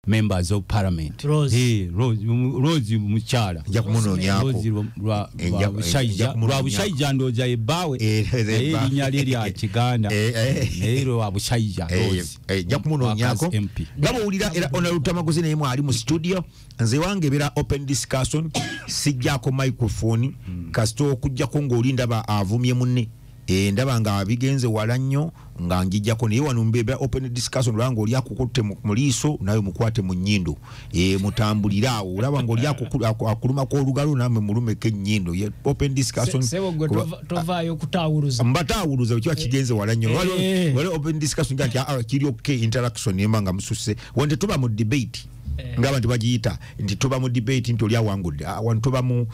Members of Parliament. Rose. Hey, Rose, Rose mukyala. Nja kumunoonyaako. Rose lwa Bushaija ndowooza ebbaawe. Naye erinnya lye lya Kiganda. Naye lwa Bushaija Rose. Nja kumunoonyaako. Workers MP. Nga bw'owulira era Honorable Lutamaguzi naye mwali mu studio, nze wange ebeera open discussion, sijjaako microphone, kasita okuggyako ng'oli ndaba avumye munne. Ndaba nga bigenze wala nnyo nga njijjako, naye wano mbeera open discussion, olaba ng'oli akukutte mu liiso nawe mukwate mu nnyindo. Mutambulire awo, olaba ng'oli akulumako olugalo nammwe mulumeko ennyindo. Ye, open discussion. Sebo gwe tovaayo kutaawuluza. Mbataawuluza bwe kiba kigenze wala nnyo. Waliwo open discussion nga nti, kiri okay, interaction emba nga mususse. Wano tetuba mu debate. Ng'abantu bagiyita nti tuba mu debate nti oli awangudde. Wano tuba mu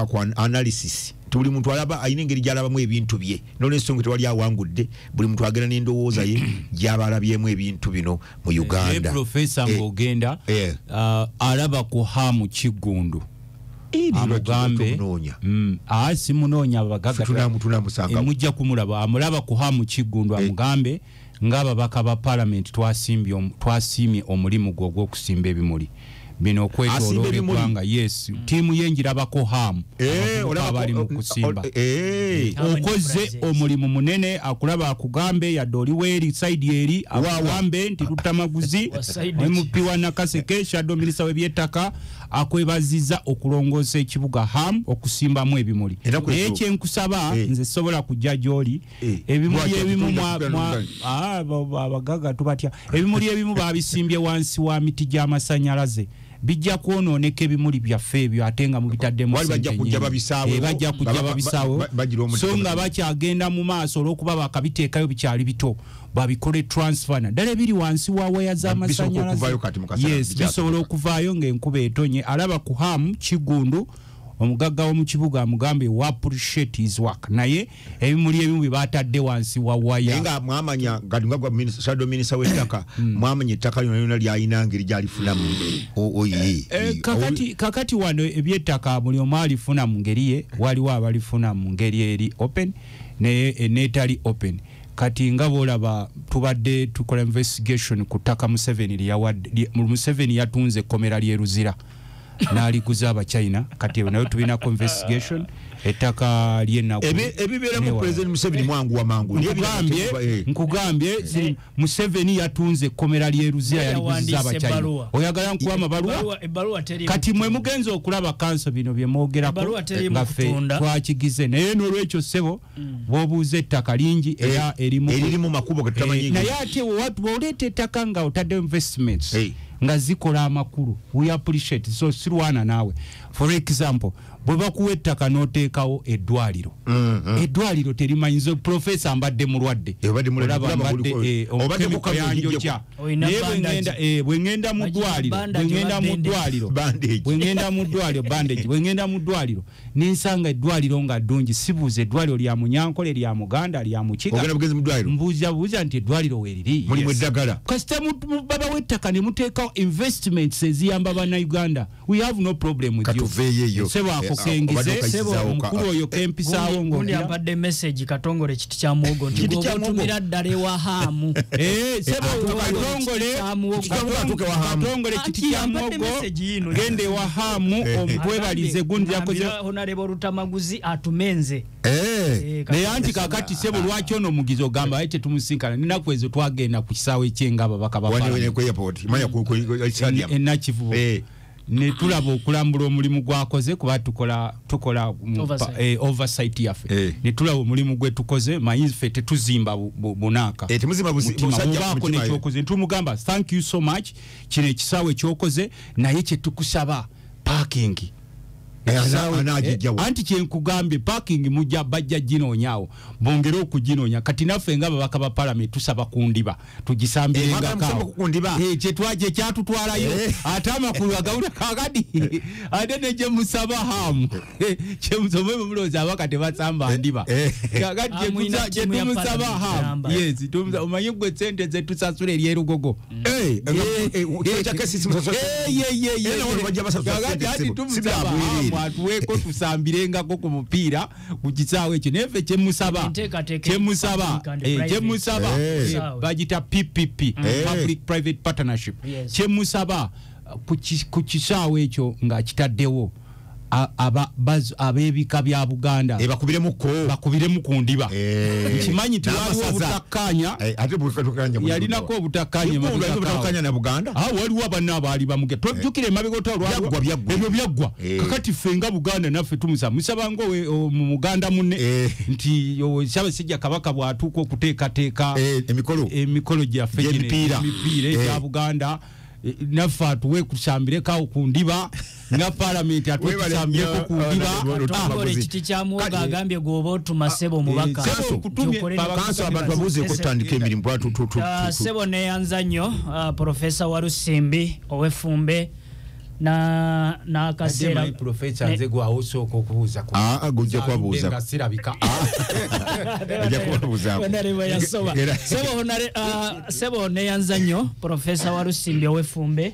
ku analysis. Buli muntu alaba alina engeri gy'alabamu ebintu bye, n'olwensonga tewali awangudde, buli muntu agenda n'endowooza ye gy'aba alabyemu ebintu bino mu Uganda. Naye Professor ng'ogenda, alaba ku Hamu Kiggundu. Amugambe, Tunoonya. Simunoonya abagagga. Ffe tunamusanga. Mujja kumulaba, amulaba ku Hamu Kiggundu, amugambe ng'ababaka ba Parliament twasiimye omulimu gwo ogw'okusimba ebimuli. Bino okwetooloola Asimba ebimuli. eggwanga. Yes, ttiimu ye njirabako Hamu. Abavubuka abali mu kusimba. Okoze omulimu munene, akulaba akugambe yadde oli weeri side eri, akugambe nti Lutamaguzi, Wa side ki? MP wa Nakaseke, Shadow Minister w'ebyettaka, akwebazizza okulongoosa ekibuga Hamu okusimbamu ebimuli. Era kwe Naye tu- kye nkusaba, nze sobola kujja gy'oli. Ebimuli Lwaki ebimu atunda kugenda n'oluganda? Abagagga tubatya. Ebimuli ebimu babisimbye wansi wa miti gy'amasannyalaze. Bijja kwonooneka ebimuli byaffe ebyo ate nga mubitaddemu Wali bajja ssente kujja nnyingi. babisaawe. Bajja kujja babisaawe. Bagira omuti So nga omuti. bakyagenda mu maaso olw'okuba bakabiteekayo bikyali bito, babikole transfer naddala ebiri wansi wa waya z'amasannyalaze. Bisobola okuvaayo kati mu kaseera Yes, bikyasoboka. bisobola okuvaayo ng'enkuba etonye. Alaba ku Hamu Kiggundu, omugagga w'omu kibuga, amugambe we appreciate his work, naye ebimuli ebimu bye batadde wansi wa waya. Naye nga mwamanya, kati nga gwa shadow minister w'ettaka, mwamanya ettaka lyonna lyonna lyalina ngeri gy'alifunamu. Ye. Kakati wano ebyettaka buli omu alifuna mu ngeri ye, waliwo abalifuna mu ngeri eri open naye n'etali open. Kati nga bw'olaba tubadde tukola investigation ku ttaka Museveni lye yawadde, Museveni yatunze ekkomera ly'e Luzira n'aliguza Abachina. Kati nayo tulinako investigation ettaka ly'ennaku. Ebibeera mu Newa. President Museveni mwangu wa mangu. Naye ebirala Nkugambye, Museveni yatunze ekkomera ly'e Luzira, Naye yaliguziza yawandiise Abachina. ebbaluwa. Oyagala nkuwa amabaluwa? Ebbaluwa teri Kati mu mwe mugenze okulaba kanso bino bye mwogerako Ebbaluwa teri mu nga ffe kutunda. twakigize. Naye n'olwekyo ssebo, bw'obuuza ettaka lingi era erimu Eriri mu makubo ge tutamanyi engeri. Naye ate bw'oleeta ettaka nga otadde investments nga zikola amakulu, we appreciate. So sirwana naawe. For example, bwe bakuwa ettaka n'oteekawo eddwaliro, eddwaliro terimanyizo. Professor mbadde mulwadde. Obadde mulwadde, Olaba olaba mbadde, obadde omukemi ku kamera yanjokya. ojjeko. Olina Naye bandage. bwe ngenda mu Bagira ddwaliro, bandage bwe ngenda oba mu bandage? ddwaliro, Bandage. bwe ngenda mu ddwaliro, bandage, bwe ngenda mu ddwaliro, ne nsanga eddwaliro nga ddungi, sibuuza eddwaliro lya Munyankole, lya Muganda, lya Mukiga. Ogenda bugenzi mu ddwaliro? Mbuuza buuza nti eddwaliro weeriri. Mulimu Yes. eddagala. Kasita babawa ettaka ne muteekawo investments eziyamba Bannayuganda. We have no problem with you. Katuveeyo eyo. Sebo ako kengize, Obadde okayisizaawo sebo omukulu oyo kempisaawo Gundi ng'ogira. ampadde message Katongole kiti kya muwogo nti Kiti kya gwoba muwogo. otumira ddala ewa Hamu. Sebo Katongole, Kiti kya muwogo. Atuuke wa Hamu. Katongole kiti Anti kya yampadde muwogo. message yino. Genda ewa Hamu, omutwebalize gundi yakoze. Ngambira Honorable Lutamaguzi atumenze. Naye anti kakati sebo lwaki ono omugizi ogamba aye tetumusinkana? Ninaku ezo twagenda ku kisaawe ky'enga ababaka ba Wano Parliament. ku airport. Manya ku stadium. E Nakivubo. Ne tulaba okulambula omulimu gwakoze, kuba tukola mu Oversight. oversight yaffe. Ne tulaba omulimu gwe tukoze, manyi ffe tetuzimba bunaaka. Temuzimba Mutima, busajja bubaako mutima, nekyokoze. Tumugamba thank you so much, kino ekisaawe kyokoze, naye kye tukusaba parking. Anagijjawo. Anti kyenkugambye parking bajja ginoonyaawo, bongere okuginoonya. Kati naffe nga ababaka ba Parliament tusaba ku ndiba, tugisambirengako Mwagala awo. musaba ku ndiba? Kyekyatutwalayo. Ate amakulu agawula kakati ate ne gye musaba Hamu. Kyemusome mulowooza abaka tebasamba ndiba. Kakati Mwina kye timu ya tumusaba Parliament Hamu. yamba. Yes, omanyi gwe sente ze tusasula eri Erugogo. Kya KCC musasula. Ye, ye, ye, Era ye. wano bajja basasula Kakati sente ati ssebo. tumusaba Si bya bwereere. Atuweeko tusambirengako ku mupiira ku kisaawe ekyo, naye ffe kyemusaba Enteekateeka kyemusaba public and private. Kyemusaba bagita PPP, public private partnership. Kyemusaba ku kisaawe ekyo ng'akitaddewo, ab'ebika bya Buganda Bakubiremukko. Bakubiremu ku ndiba. Nkimanyi nti waliwo N'amasaza. obutakkaanya. Ate butakkaanya buli Yalinako ludda wa? obutakkaanya Lwaki emabegako awo. obutakkaanya na Buganda? Ah, waliwo banna abaali bamuge tojjukira emabega otalo. Byaggwa, byaggwa. Ebyo byaggwa. Kakati ffe nga Buganda naffe tumusaba, musaba nga mu Muganda munne nti Ssaabasajja Kabaka bw'atuuka okuteekateeka Emikolo. Emikolo gyaffe gino, Gy'emipiira. emipiira egya Buganda, naffe atuwe kusambireko awo ku ndiba, nga Paalamenti atuwe Webale tusambireko nnyo, ku ndiba. Katongole kiti kya muwogo agambye gwoba otuma ssebo omubaka. Ssebo, nkutumye, Nti okole Kanso, abantu babuuzeeko tutandika emirimu kuba Ssebo, neyanza nnyo, Profesa Walusimbi ow'effumbe na n'akaseera Profesa, nze gwawo osooka okubuuza ku Ah, ah, gujja kubabuuza. Nga sirabika. Ajja kubabuuzaako. Honorable yasoma. Sebo, neyanza nnyo Profesa Walusimbi ow'effumbe,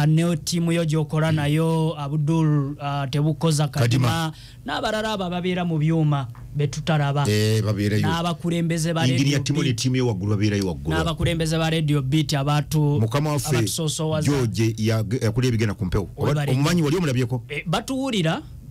ne ttiimu yo gy'okola nayo, Abdul Tebukoza Kadima Kadima. n'abalala abo ababeera mu byuma betutalaba Babeerayo. n'abakulembeze ba Inginiya Radio Timo ne Beat, ttiimu ye waggulu, babeerayo waggulu. N'abakulembeze ba Radio Beat abatu Mukama waffe abatusoosoowaza. George yakulya ebigenda ku mpewo. Webale nnyo. Omumanyi, wali omulabyeko?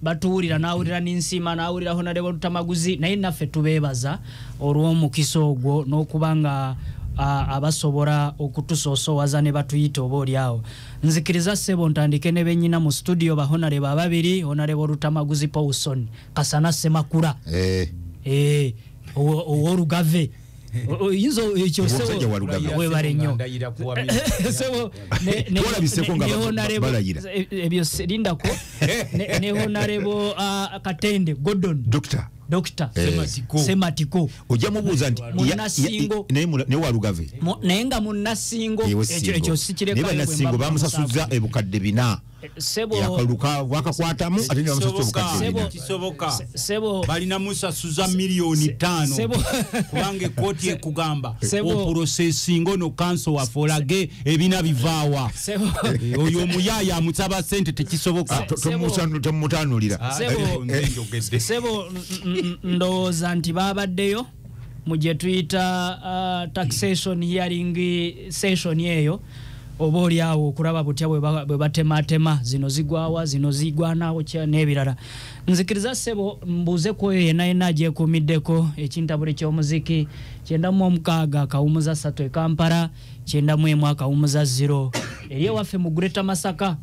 Batuwulira, nawulira ninsiima, nawulira Honorable Lutamaguzi, naye naffe tubeebaza olw'omukisa ogwo n'okuba nga abasobola okutusoosowaza ne batuyita oba oliawo. Nzikiriza ssebo ntandike ne bennyina mu studio, ba Honorable ababiri, Honorable Lutamaguzi Paulson Kasana Semakula, ow'olugave. Oyinza ekyo Omusajja wa Lugave. Webale nnyo. Ndayira kuwa Sebo, Twalabiseko nga ne Honorable- balayira. Ebyo lindako. Ne Honorable Katende Gordon. Doctor. Doctor. Sematiko. Sematiko. Ojja mubuuza nti Munnasingo. Naye walugave. Naye nga munnasingo. Ewe Ekyo Singo. ekyo Naye sikirekayo bwe bannasingo mba bamusasuza ebukadde 400. Sebo. Akalulu wakakwatamu ate ne bamusasuza obukadde Sebo. 400. Kisoboka. Sebo. Balina musasuza miliyoni 5, Sebo. kubanga ekooti ekugamba Sebo. oprocessinga ono kanso waffe olage ebina bivaawa. Sebo. Oyo omuyaaya amusaba sente, tekisoboka. Temumutanulira. Sebo. Nze njogedde. Sebo, ndowooza nti babaddeyo mu gye tuyita taxation hearing session eyo, oba oli awo okulaba butya bwe batematema zino zigwawa, zino zigwanawo n'ebirala. Nzikiriza ssebo mbuuze ku oyo yenna yenna agyekuumiddeko ekintabule ky'omuziki, 96.3 e Kampala, 91.0 eri ewaffe mu Greater Masaka,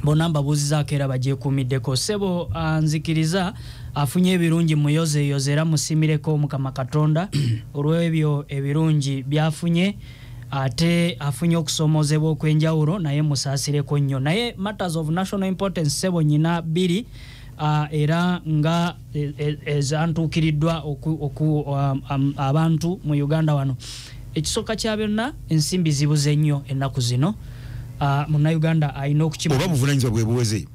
bonna mbabuuzizaako era bagyekuumiddeko. Ssebo, nzikiriza afunye ebirungi muyozeyoze era musimireko Omukama Katonda olw'ebyo ebirungi byafunye, ate afunye okusomoozebwa okw'enjawulo naye musaasireko nnyo. Naye matters of national importance ssebo nyina bbiri, era nga ezantuukiriddwa abantu mu Uganda wano. Ekisooka kya byonna, ensimbi zibuze nnyo ennaku zino. Munnayuganda alina okukima Oba buvunanyizibwa bwe buweze.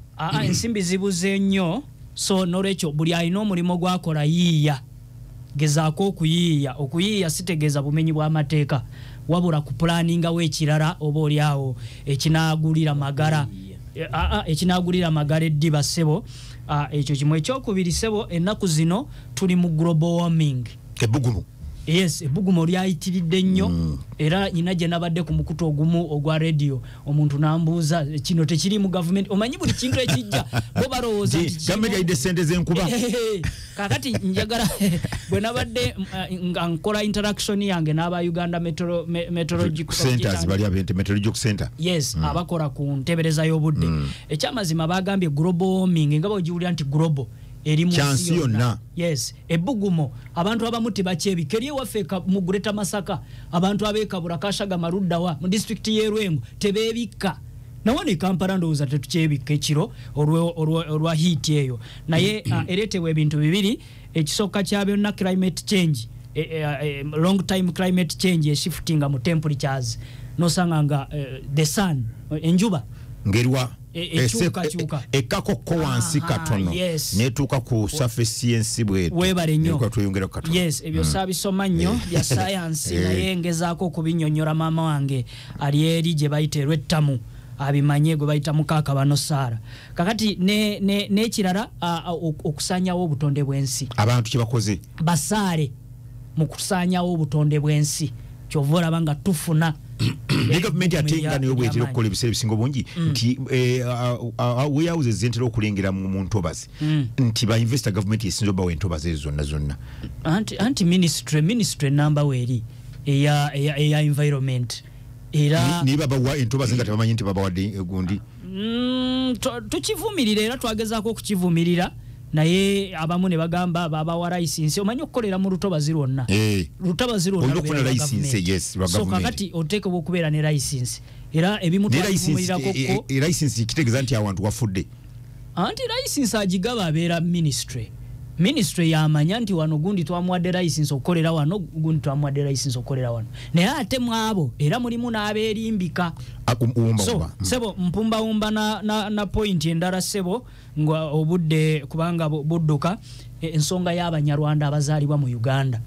Ensimbi zibuze nnyo, so nolwekyo buli alina omulimu gwakola yiiya, gezaako okuyiiya. Okuyiiya sitegeeza bumenyi bw'amateeka, wabula kupulaningawo ekirala oba oli awo ekinaagulira magara, ekinaagulira magara eddiba ssebo. Ekyo kimu. Ekyokubiri ssebo, ennaku zino tuli mu global warming. Ebbugumu. Yes, ebbugumu lyayitiridde nnyo. Era nyina gye nabadde ku mukutu ogumu ogwa radio, omuntu n'ambuuza kino tekiri mu gavumenti. Omanyi buli kintu ekijja bo balowooza nti Gavumenti yayidde sente z'enkuba. Kakati njagala bwe nabadde nga nkola interaction yange n'aba Uganda Meteorological Centers, bali abente Meteorological Center. Yes, abakola ku ntebereza y'obudde. Ekyamazima bagambye global warming nga bw'ogiwulira nti global eri mu nsi Kyansi yonna. yonna. Yes, ebbugumo abantu abamu tebakyebika. Eri ewaffe mu Greater Masaka, abantu ab'ekabula Kashagama luddawa mu disitulikiti y'e Lwengo tebeebikka. Nawano e Kampala ndowooza tetukyebikka ekiro olwa heat eyo. Naye ereetebwa ebintu bibiri. Ekisooka kya byonna, climate change, long time climate change eshiftinga mu temperatures, nosanga nga the sun, enjuba Ngerwa ekyukakyuka. Ekkako ko wansi katono netuuka ku surface y'ensi bwetu. Weebale nnyo. Netuuka tweyongera katono. Yes, ebyo saabisoma nnyo bya sayansi, naye ngezaako okubinnyonnyola maama wange ali eri gye bayita erw'ettamu. Abimanye gwe bayita mukaaka bano Saara. Kakati n'ekirala okusaanyawo obutonde bw'ensi. Abantu kye bakoze basaale mu kusaanyawo obutonde bw'ensi, kyova olaba nga tufuna ne gavumenti ate nga nayo bwetera okukola ebiseera ebisinga obungi nti warehouses zentera okulengera mu ntobazi nti ba investor gavumenti esinza obbawa entobazi ezo zonna zonna. Anti ministry namba weeri eya environment era niba bawa entobazi nga tebamanyi nti babawadde gundi. Tukivumirira era twagezaako okukivumirira, naye abamu ne bagamba babawa license. Omanyi okukolera mu lutobazi lwonna, lutobazi lwonna olina license, yes, lwa so gavumenti. Kakati oteekebwa okubeera ne license era ebimu Ne license, twakivumirirako ko. License kitegeeza nti awantu wafudde. Anti license agigaba abeera ministry. Ministry yamanya nti wano gundi twamuwadde license okukolera wano, gundi twamuwadde license okukolera wano, naye ate mwabo era mulimu n'abeerimbika. Wumba, So wumba. Sebo mpumbawumba na point endala sebo, nga obudde kubanga budduka, ensonga y'Abanyarwanda abazaalibwa mu Uganda.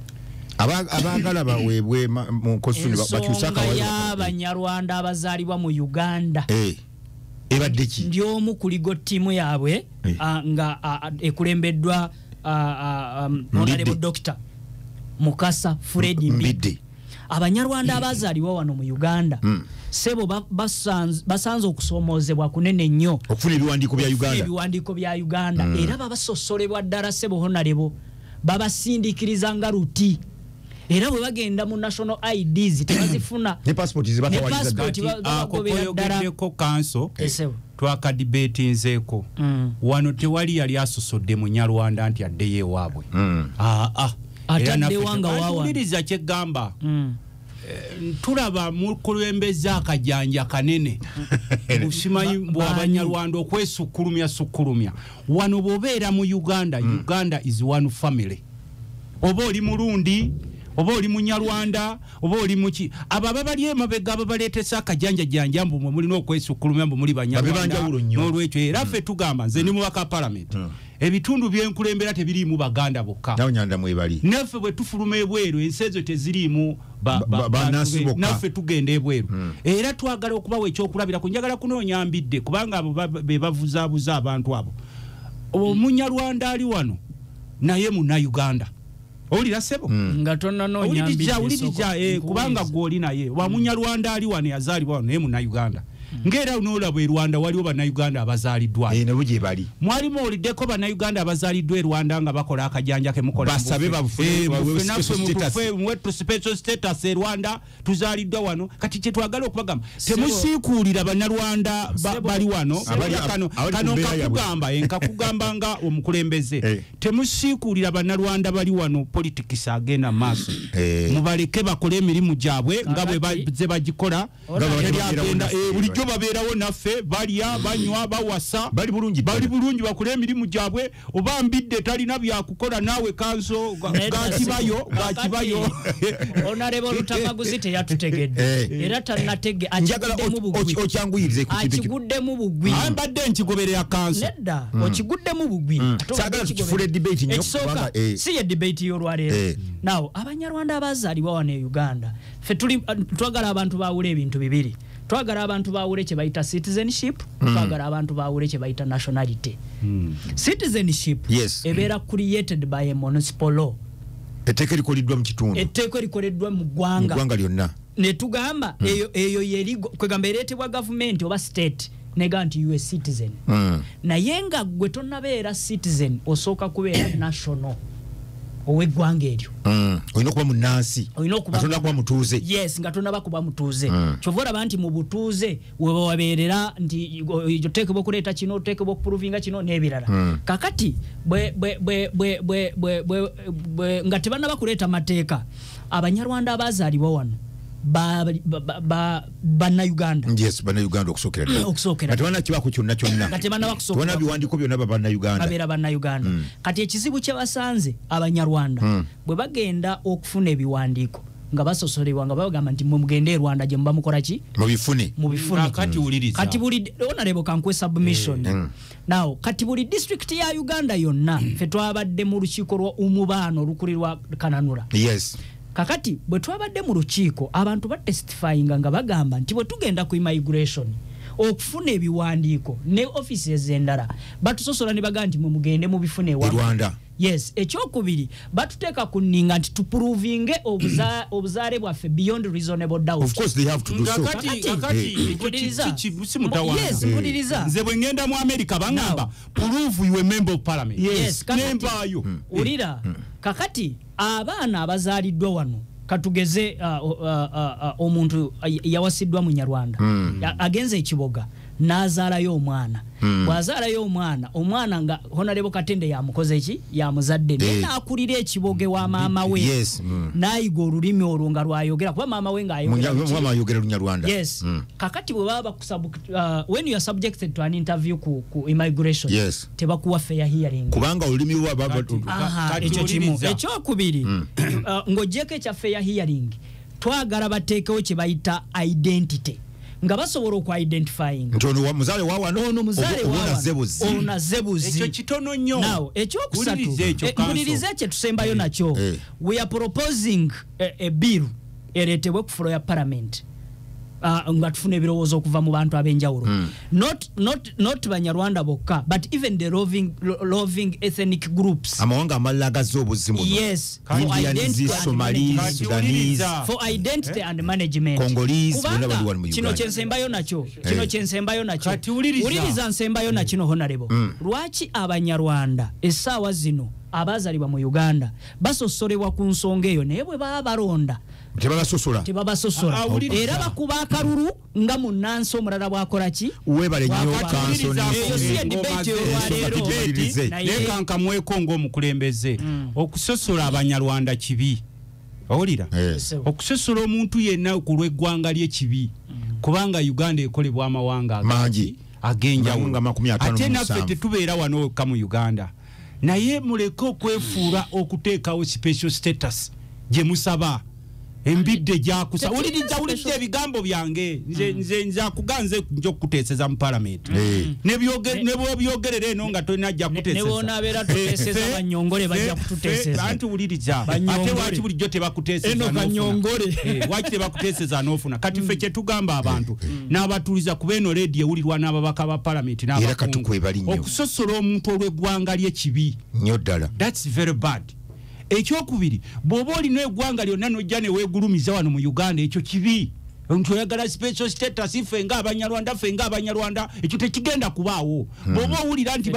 Abaagala baweebwe mu constitution bakyuse Ensonga akawaayiro. y'Abanyarwanda abazaalibwa mu Uganda, Ebadde ki? Ndi omu ku legal team yaabwe, nga ekulembeddwa Mbidde. Honorable Dr. Mukasa Fred Mbidde. Mbidde. Abanyarwanda abazaalibwa wano mu Uganda, sebo, basanze okusoomoozebwa kunene nnyo okufuna ebiwandiiko bya okufuna Uganda. Ebiwandiiko bya Uganda, era babasosolebwa ddala sebo honorable, babasindiikiriza nga luti, era bwe bagenda mu national IDs tebazifuna. Ne passport zibatawaliza Ne passport ddala. Ako babagobera ddala. koyogeddeko kanso, Esebo. twakadibeetinzeeko wano, tewali yali asosodde Munyarwanda nti addeyo ewaabwe. Aa. Ate Era naffe adde wanga waawa. Wuliriza kyeggamba, tulaba mukulembeza akajanja kanene, simanyi bwabanyarwanda okwesukkulumya sukkulumya wano. Bw'obeera mu Uganda, Uganda is one family. Oba oli Mulundi, oba oli Munyarwanda, oba oli muki, abo ababali emabega ababaleetesa akajanjajanja mbu mwe mulina okwesukkulumya mbu muli Babe banjawulo nnyo. N'olwekyo era ffe tugamba, nze ndi mubaka palamenti, ebitundu byenkulembera tebiriimu Baganda bokka. Nawe Nyanda mwebali. Naffe bwe tufuluma ebweru, ensi ezo teziriimu Bannansi bokka. Naffe tugenda ebweru era twagala okubawa ekyokulabirako. Njagala kunoonya Mbidde kubanga abo be bavuzaabuza abantu abo. Omunyarwanda ali wano naye Munnayuganda, owulira ssebo? Nga tonnanoonya Owuliriza, Mbidde, owuliriza, soko. kubanga gw'oli naye wa Munyarwanda ali wano yazaalibwa wano naye Munnayuganda, ng'era n'olaba e Rwanda waliwo Bannayuganda abazaaliddwa. Nabo gye bali. Mwalimu owuliddeko Bannayuganda abazaaliddwa e Rwanda nga bakola akajanja kemukola? Basabe bafune baweebwe naffe special status. Mutufe muwe special status e Rwanda, tuzaaliddwa wano. Kati kyetwagala okubagamba, temusiikuulira Bannarwanda bali wano. Kano Abali ku kano mbeera yaabwe. nkakugamba, nkakugamba nga omukulembeze, temusiikuulira Bannarwanda bali wano politics agenda maaso. Mubaleke bakole emirimu gyabwe nga bwe bazze bagikola. Nga Teri babeerawo agenda, naffe. bulijjo babeerawo naffe, balya, banywa, bawasa. Bali bulungi ddala. Bali bulungi, bakole emirimu gyabwe. Oba Mbidde talina byakukola, naawe kanso Nedda, gakibayo sebo. gakibayo. Honorable Lutamaguzi teyatutegedde era tannatege Njagala akiguddemu bugwi. Okyanguyirize ku kintu kino. Akiguddemu bugwi. Mbadde nkigoberera kanso. Nedda, okiguddemu bugwi. Ate Saagala obadde tukifuule debate nnyo, ekisooka kubanga, si ye debate y'olwaleero. Now Abanyarwanda abazaalibwa wano e Uganda, ffe tuli twagala abantu baawule ebintu bibiri. Twagala abantu baawule kye bayita citizenship, twagala abantu baawule kye bayita nationality. Citizenship ebeera created by a municipal law, etteeka erikoleddwa mu kitundu, etteeka erikoleddwa mu mu ggwanga, ggwanga lyonna. Netugamba eyo yerigo kwegamba ereetebwa gavumenti oba state nega nti you a citizen. Naye nga gwe tonnabeera citizen, osooka kubeera national ow'eggwanga eryo. Olina okuba munnansi. Olina okuba Nga tonnaba kuba mutuuze. Yes, nga tonaba kuba mutuuze. Kyova olaba nti mu butuuze weba wabeerera nti oteekebwa okuleeta kino, oteekebwa okuprovinga kino n'ebirala. Kakati nga tebannaba kuleeta mateeka, Abanyarwanda abazaalibwa wano Bannayuganda. Yes, Bannayuganda okusookera ddala. Okusookera Nga tebannakibaako kyonna kyonna, nga tebannaba kusookera. Tebannaba biwandiiko byonna, ba Bannayuganda. Babeera Bannayuganda. Kati ekizibu kye basanze Abanyarwanda, bwe bagenda okufuna ebiwandiiko nga basosolebwa, nga babagamba nti mwe mugende e Rwanda gye muba mukola ki, mubifune. Mubifune. Kati wuliriza. Kati buli honorable kankwe submission now, kati buli district ya Uganda yonna, ffe twabadde mu lukiiko lwa Umubaano olukulirwa Kananura. Kakati bwe twabadde mu lukiiko, abantu batestifyinga nga bagamba nti bwe tugenda ku immigration, Okufuna ebiwandiiko ne offices endala batusosola ne bagamba nti mugende mubifune ewa Rwanda. Yes, ekyokubiri batuteeka ku nninga nti tuprovinge obuzaale bwaffe beyond reasonable doubt. Of course they have to do so. Yes, mpuliriza. Nze bwe ngenda mu America bangamba prove you a member of parliament. Yes, nembayo. Ulira kakati abaana abazaaliddwa wano katugeze omuntu yawasiddwa mu Nyarwanda agenze ekiboga n'azaalayo omwana. Bw'azaalayo omwana nga Honorable Katende yamukoze ki, yamuzadde naye n'akulira ekiboge wa maama we. N'ayiga olulimi olwo nga lwayogera kuba maama we ng'ayogera Lunyarwanda. Yes. Kakati bwe baba when you are subjected to an interview ku immigration, yes, tebakuwa fair hearing kubanga olulimi lwa ekyo kimu. Ekyokubiri ng'oggyeko ekya fair hearing, twagala bateekewo kye bayita identity nga basobola okwidentifying nti ono muzaale wa wano, ono muzaale wa wano, ono zebuzi. Ekyo kitono nnyo. Now ekyokusatu, mpuliriza kye tusembayo nakyo. We are proposing a bill ereetebwe ku floor ya parliament nga tufuna ebirowoozo okuva mu bantu ab'enjawulo, not Banyarwanda bokka, but even the roving ethnic groups, amawanga amalala agazze obuzimu. Yes, Indians, Somalis, Sudanese, for identity and management, Congolese, bonna bali wano mu Uganda. Kino kyensembayo nakyo, wuliriza nsembayo na kino Honorable. Lwaki Abanyarwanda essaawa zino abazaalibwa mu Uganda basosolebwa ku nsonga eyo, naye bwe baba balonda tebabasosola, tebabasosola, era bakuba akalulu nga munnansi omulala bw'akola ki? Weebale nnyo Kansoni. Eyo si ye debate olwaleero. Leka nkamweko ng'omukulembeze. Okusosola Abanyarwanda kibi. Owulira? Okusosola omuntu yenna ku lw'eggwanga lye kibi, kubanga Uganda ekolebwa amawanga mangi ag'enjawulo, ate naffe tetubeera wano wokka mu Uganda. Naye muleke okwefuula okuteekawo special status gye musaba. Embidde gyakusa. Wuliriza ebigambo byange. Nze akuganze nja okukuteeseza mu parliament. Ne bw'obyogerera eno nga tolina ajja kuteeseza. Ne bw'onaabeera tuteeseza Banyongole bajja kututeeseza. Anti wuliriza. Ate lwaki bulijjo tebakuteeseza n'ofuna? Lwaki tebakuteeseza n'ofuna? Kati ffe kye tugamba abantu n'abatuuliza kuba eno leediyo ewulirwa n'ababaka ba parliament n'abakungu. Okusosola omuntu olw'eggwanga lye kibi. Nnyo ddala. That's very bad. Ekyokubiri, bw'oba olina eggwanga lyonna n'ojja ne weegulumiza wano mu Uganda, ekyo kibi. Nti oyagala special status, ffe ng'Abanyarwanda, ffe ng'Abanyarwanda, ekyo tekigenda kubaawo. Bw'oba owulira nti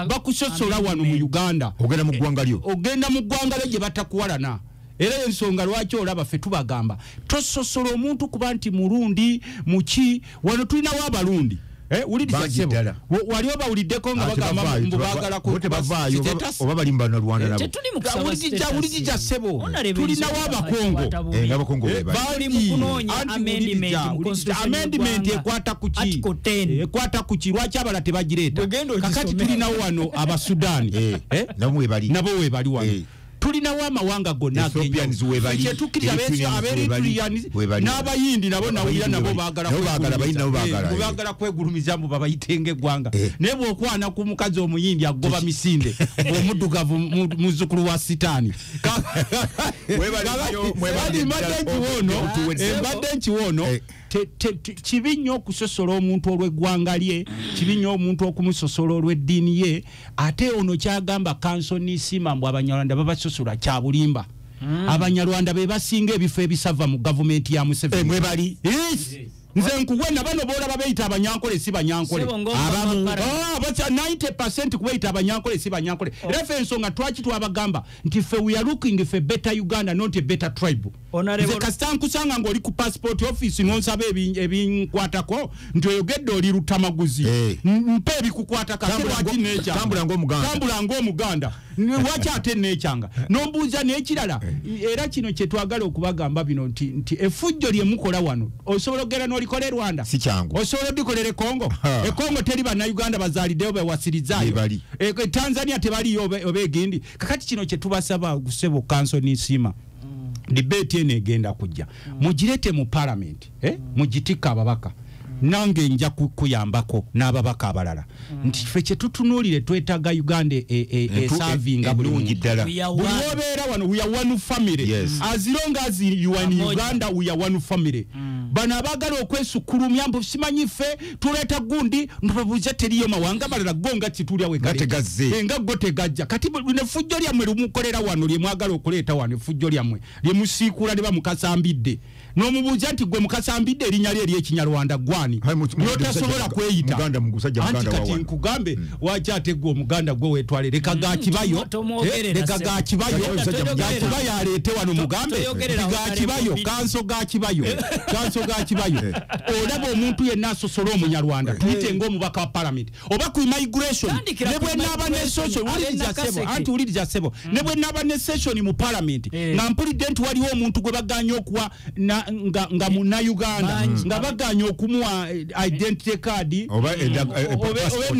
bakusosola wano mu Uganda, ogenda mu ggwanga lyo, ogenda mu ggwanga lyo gye batakuwalana. Era ensonga lwaki olaba ffe tubagamba tososola omuntu kuba nti Murundi muki, wano tulinawo Abarundi. Wali obawuliddeko nga bagamba mbu baagala oba bali mu Banyarwanda nabo. Wuliriza ssebo, tulinawo Abakongo. Bali mu kunoonya amendment ekwata ku ki? Ekwata ku ki? Lwaki abalala tebagireeta? Kakati tulinawo wano Abasudaani, nabo weebali wano. Tulinawo amawanga gonna ag'enjawulo. N'Abayindi nabo nawulira nabo baagala kwegulumiza mbu babayitenga eggwanga. Naye bw'okwana ku mukazi Omuyindi agoba misinde omuddugavu muzzukulu wa Sitaani. Mbadde nkiwoono kibi nnyo okusosola omuntu olw'eggwanga lye, kibi nnyo omuntu okumusosola olw'eddiini ye. Ate ono kyagamba Kansoni Sima mbu Abanyarwanda babasosola kya bulimba. Abanyarwanda be basinga ebifo ebisava mu gavumenti ya Museveni. Mwebali. Yes. Nze nkuwe na bano b'olaba beeyita Abanyankole si Banyankole. Abamu 90% kubeeyita Abanyankole si Banyankole. Era ffe ensonga twaki twabagamba nti ffe we are looking for better Uganda, not a better tribe. Nze kasita nkusanga ng'oli ku passport office n'onsaba ebinkwatako nti oyogedde oli Lutamaguzi. Mpe ebikukwatako ate lwaki neekyanga? Tambula ng'Omuganda. Lwaki ate neekyanga? N'ombuuza n'ekirala. Era kino kye twagala okubagamba bino nti effujjo lye mukola wano osobola okugenda n'olikole Rwanda, si kyangu. Osobola odikolera e Congo. E Congo teri Bannayuganda bazaaliddeyo bewasirizaayo. E Tanzania tebaliyo oba egindi. Kakati kino kye tubasaba ssebo Kansoni Sima, debate eno egenda kujja mugirete mu parliament, mugitikka ababaka. Nange nja kukuyambako n'ababaka abalala nti ffe kye tutunuulire, twetaaga Uganda esavinga buli ennungi muntu. ddala. We are Buli one. wobeera wano, we are one family. Yes. As long as you are in Pamoja. Uganda, we are one family. Bano abaagala okwesukulumya mbu simanyi ffe tuleeta gundi, ntubabuuza, teriyo mawanga malala go nga kitulya we? Nga tegazze. Nga go tegajja. Kati nefujjo lyammwe lumukolera wano, lye mwagala okuleeta wano, efujjo lyammwe lye musiikuula ne bamukasambidde, n'omubuuza nti gwe mukasambidde, erinnya lye ery'Ekinyarwanda gwani Hai, lyotasobola kweyita? Muganda, musajja Anti Muganda kati wa wano. nkugambe, waki ate gwe omuganda gwe wetwale? Leka gakibayo. Tomwogerera, Leka ssebo. gakibayo. Toyogerera. Gakibayo aleete wano mugambe. Toyogerera, Gakibayo. Honorable. Kanso gakibayo, kanso gakibayo. Olaba omuntu yenna asosola Omunyarwanda, tuyite ng'omubaka wa palamenti oba ku immigration, Tandikira ne ku bwe naaba ne immigration, session, wuliriza ab'e ssebo, Nakaseke. anti wuliriza ssebo, ne bwe naaba ne session mu palamenti nga mpulidde nti waliwo omuntu gwe baganye okuwa nga Munnayuganda, Bangi. nga baganye okumuwa identity card Oba oba passport.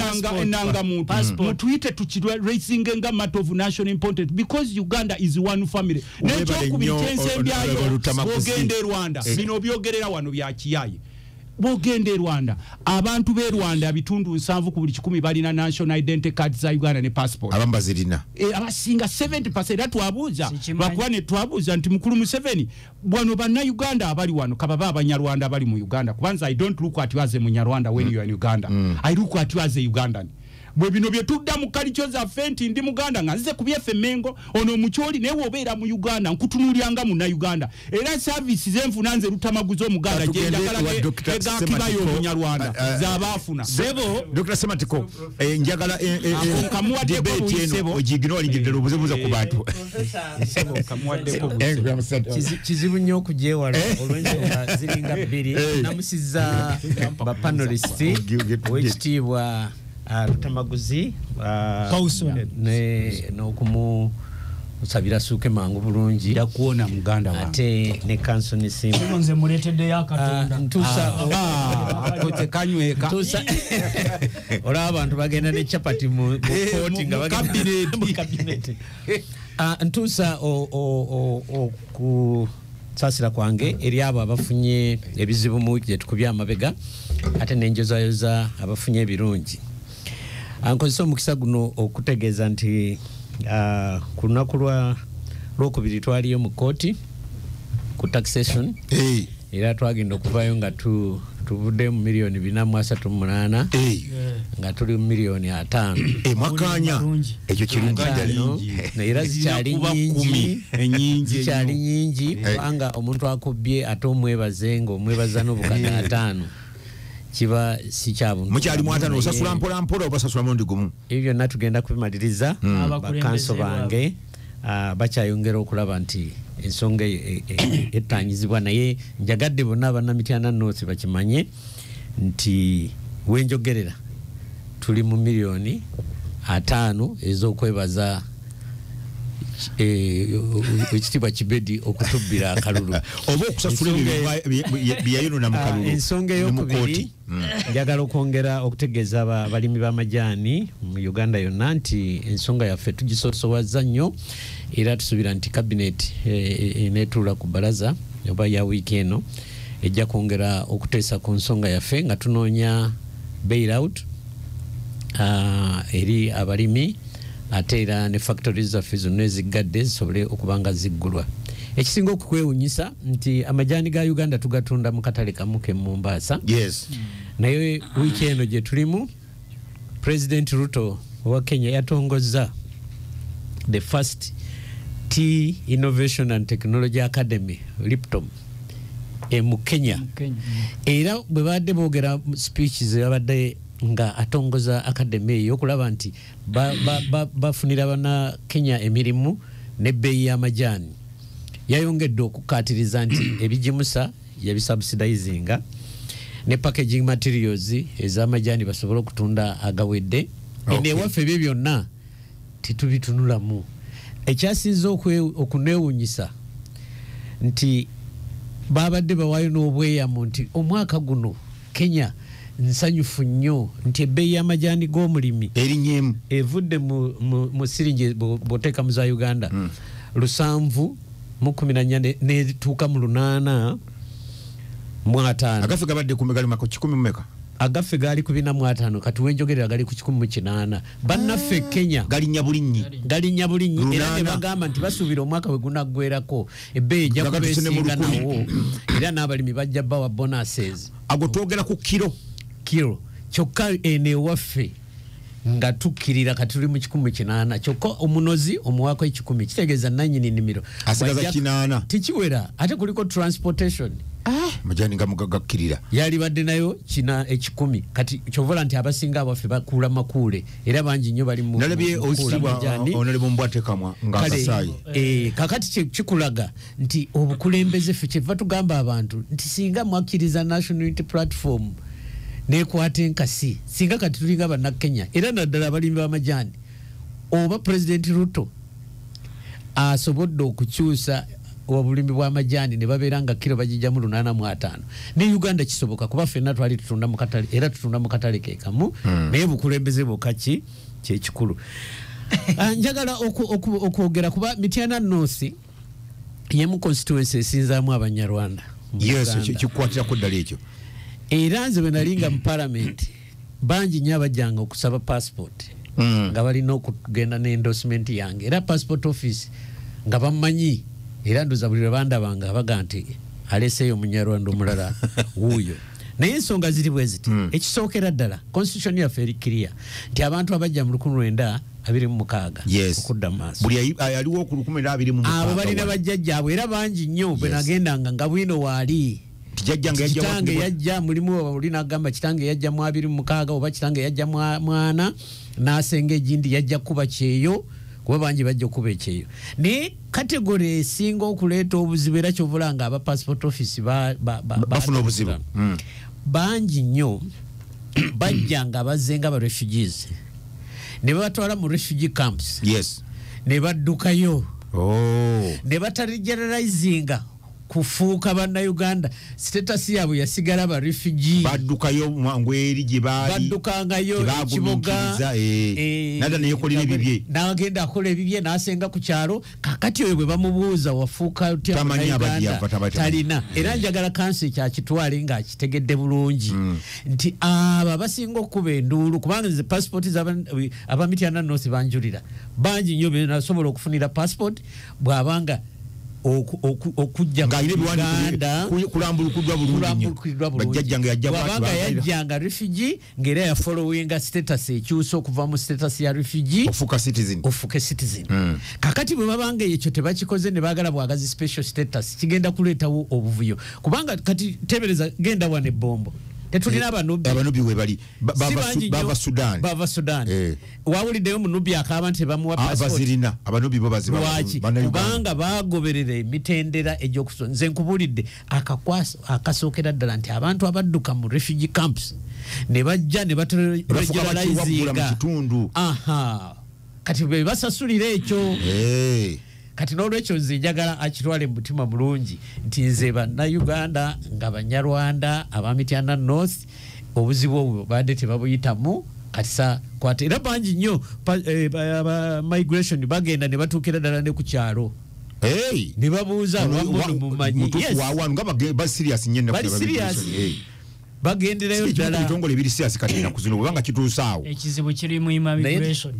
enanga muntu, Passport. mutuyite tukiraising nga matter of national importance, because Uganda is one family. Webale Nekyokubiri nnyo, kyensembyayo, Honorable Lutamaguzi. bwogenda e Rwanda, bino byogerera wano bya kiyaye, bwogenda e Rwanda, abantu b'e Rwanda 70% ku buli 100 balina national identity card za Uganda ne passport. Abamu bazirina. Abasinga 70. Era twabuuza, Sikimanyi. lwakuba ne twabuuza nti mukulu Museveni, bwano Bannayuganda abali wano kababa Abanyarwanda abali mu Uganda, kubanza I don't look at you as a Munyarwanda when you are in Uganda, I look at you as a Ugandan. Bwe bino bye tudda mu kalikyo zaffe nti ndi Muganda nga nzize ku byeffe Mengo, ono Omukyoli, naye wobeera mu Uganda nkutunuulyanga Munnayuganda, era service zenfuna nze Lutamaguzi Omuganda Katugende gyenjagala wa Dr. egakibayo Sematiko. Omunyarwanda z'abaafuna. Sebo Dr. Sematiko, njagala Ako nkamuwaddeko debate eno buyisebo. ogiignoringidde obuzibuza ku bantu. Sebo, nkamuwaddeko. Kizibu nnyo okugyewala olw'ensonga ziringa bbiri. Namusizza bapanelist, owekitiibwa Lutamaguzi, Paulson. n'okumusabira suuke mangu bulungi. Nja kuwona muganda wange. Ate ne Kansoni Simba. Sebo, nze muleeteddeyo akatunda. Ntuusa Ako tekanyweka. Ntuusa, olaba abantu bagenda ne chapati mu kooti nga mu bagenda cabinet. mu cabinet. Ntuusa okusaasira kwange eri abo abafunye ebizibu mu wiiki gyetukubye amabega, ate nenjozayoza abafunye ebirungi. Nkozesa omukisa guno okutegeeza nti ku lunaku lwa Lwokubiri twaliyo mu kooti ku taxation, era twagenda okuvayo nga tuvudde mu 438 miliyoni nga tuli mu 50 miliyoni. Mwakanya. Malungi. Ekyo kirungi ddala. Ataano, era zikyali Zirina kuba nyingi. 10 ennyingi Zikyali ennyo. nyingi, kubanga omuntu akubbye ate omwebaze ngaomwebaza n'50 obukadde kiba si kyabuntu. Mukyali mu 50, osasula mpola mpola oba osasula mulundi gumu? Ebyo byonna tugenda kubimaliriza. Abakulembeze Bakanso baabwe. bange bakyayongera okulaba nti ensonga eyo ettanyizibwa, naye njagadde bonna Abannamityana North bakimanye nti wenjogerera tuli mu 50 miliyoni ez'okwebaza ekitiibwa Kibedi okutubbira akalulu oba okusasula ebyo byeyayonona mu kalulu Ensonga ne mu eyokubiri, kooti. Njagala okwongera okutegeeza abalimi b'amajaani mu Uganda yonna nti ensonga yaffe tugisosowaza nnyo, era tusuubira nti cabinet eneetuula ku balaza oba ya wiiki eno ejja kwongera okuteesa ku nsonga yaffe nga tunoonya bailout eri abalimi, ate era ne factories zaffe zonna eziggadde zisobole okuba nga ziggulwa. Ekisinga okukwewunyisa nti amajaani ga Uganda tugatunda mu katale kamu ke Mombasa, naye wiiki eno gye tulimu President Ruto owa Kenya yatongozza the first Tea Innovation and Technology Academy, Liptom, mu Kenya. Kenya. Era bwe babadde boogera mu speech ze babadde nga atongoza academy eyo, okulaba nti bafunira bana Kenya emirimu n'ebbeeyi y'amajaani, yayongedde okukkaatiriza nti ebigimusa yabisubsidizinga ne packaging materials ez'amajaani basobole okutunda agawedde. Eno ewaffe ebyo byonna tetubitunulamu. Ekyasinze okuneewunyisa nti babadde bawaayo n'obweyamu nti omwaka guno Kenya nsanyufu nnyo nti ebbeeyi y'amajaani g'omulimi erinnyemu evudde mu siringi bw'oteeka mu za Uganda 714 netuuka mu 8. Mu 5. Agafe gabadde ku megali mako 10 meka. Agafe gali ku 45 kati wenjogerera gali ku 108. Bannaffe Kenya galinnya bulinnyi. Galinnya bulinnyi era ne bagamba nti basuubira omwaka we gunaggwerako ebbeeyi ejja kuba esinga nawo era n'abalimi bajja bawa bonuses. Ago twogera ku kiro. Kiro. Kyokka eno ewaffe nga tukkirira kati tuli mu 108 kyokka omunozi omuwaako 10 kitegeeza nannyini nnimiro asigaza 8 tekiwera ate kuliko transportation. Majani nga mugakkirira yali badde nayo kina 10 kati kyovola nti abasinga abaffe bakuula makuule era bangi nnyo bali mu nalabye osibwa onalebo mbwatekamwa nga akasaayi. Kakati kikulaga nti obukulembeze ffe kyeva tugamba abantu nti singa mwakkiriza National Unity Platform nekwata enkasi singa kati tulinga bannakenya era naddala abalimi b'amajaani oba President Ruto asobodde okukyusa obulimi bw'amajaani ne babeera nga kiro bagijjamu 805 ne Uganda kisoboka kuba ffenna twali tutunda mu katale era tutunda mu katale ke kamu naye bukulembeze bwokka ki kyekikulu. Njagala okwogera kuba Mityana North yemu constituency esinzaamu Abanyarwanda. Yes, kikwatirako ddala ekyo. Era nze bwe nalinga mu parliament bangi nnyo abajjanga okusaba passport nga balina okugenda ne endorsement yange era passport office nga bamanyi era ndoza buli lwe bandabanga baga nti aleseeyo Omunyarwanda omulala wuuyo. Naye ensonga ziri bwe ziti. Ekisookera ddala constitution yaffe eri clear nti abantu abajja mu 1926 okudda mu maaso buli aliwo ku 1926 abo balina bajjajjaabwe era bangi nnyo bwe nagendanga nga bwino waali. Kitange yajja mulimu oli n'agamba kitange yajja mu 26 oba kitange yajja mwana n'asenga egindi yajja kuba kyeyo kuba bangi bajja okuba ekyeyo. Naye kategori esinga okuleeta obuzibu era kyovula nga aba passport office bafuna obuzibu bangi nnyo bajja nga bazze nga ba refugees ne babatwala mu refugee camps. Ne baddukayo ne bataregeneralizinga kufuuka bannayuganda. Status yaabwe yasigala ba refugee baddukayo mangu eri gye baali baddukangayo ekiboga nada neyekolera ebibye n'agenda akola ebibye n'asenga ku kyalo. Kakati oyo bwe bamubuuza wafuuka otya Munnayuganda talina. Era njagala kansi kyakitwale ng'akitegedde bulungi nti abo abasinga okuba enduulu kubanga nze passport aba Mityana North banjulira bangi nnyo benasobola okufunira passport bw'abanga okujja Uganda kulambulukuddwa bulungi bw'abanga yajjanga refugee ng'era ya followinga status ekyusa okuva mu status ya refugee ofuuka citizen ofuuke citizen. Kakati bwe babanga ekyo tebakikoze ne baagala bwagazi special status kigenda kuleetawo obuvuyo kubanga kati tebereza genda wano ebbombo tetulina abanobi. Abanobi we bali bava Sudan. Bava Sudan. Wawuliddeyo omunubi akaaba nti tebamuwa passport. Bazirina abanobi bo baziba. Lwaki? Kubanga bagoberera emitendera egy'okuso. Nze nkubuulidde akakwaso akasookera ddala nti abantu abadduka mu refugee camps ne bajja ne baturegularizinga. Aha. Kati be basasulira ekyo. Kati n'olwekyo nze njagala akitwale mu mutima mulungi nti nze bannayuganda nga Banyarwanda aba Mityana North obuzibu obwo badde tebabuyitamu kati sa kwata era bangi nnyo migration bagenda ne batuukira ddala ne ku kyalo ne babuuza mumanyi bagenderayo ddala ebitongole ebiri serious kati ennaku zino bwebanga kituusaawo ekizibu kiri mu immigration.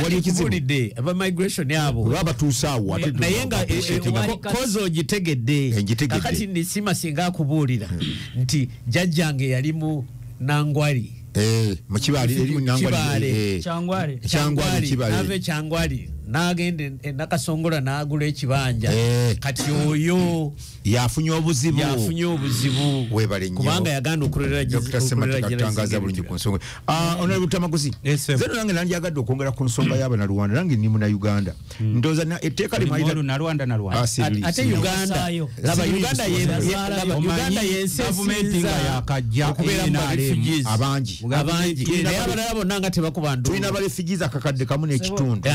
Wali ekizibu aba migration abo baba batuusaawo ate naye nga kozo ogitegedde kakati nisima singa akubuulira nti jjajjange yali mu Nangwali mu Kibaale eri mu Nangwali Kyangwali Kibaale Kyangwali n'agenda e Nakasongola n'agula ekibanja kati oyo yafunye obuzibu webale nnyo kubanga yagaana okulera Dr. Ssemateka tutangaza bulungi ku nsonga. Honorable Tamaguzi, nze nange nandyagadde okwongera ku nsonga y'Abannalwanda nange ndi Munnayuganda ndowooza etteeka limu Nalwanda Nalwanda ate Uganda laba Uganda Uganda y'ensi gavumenti nga yakajja okubeera mu refugees abangi naye abalala bonna nga tebakuba nduulu tulina ba refugees akakadde kamu n'ekitundu.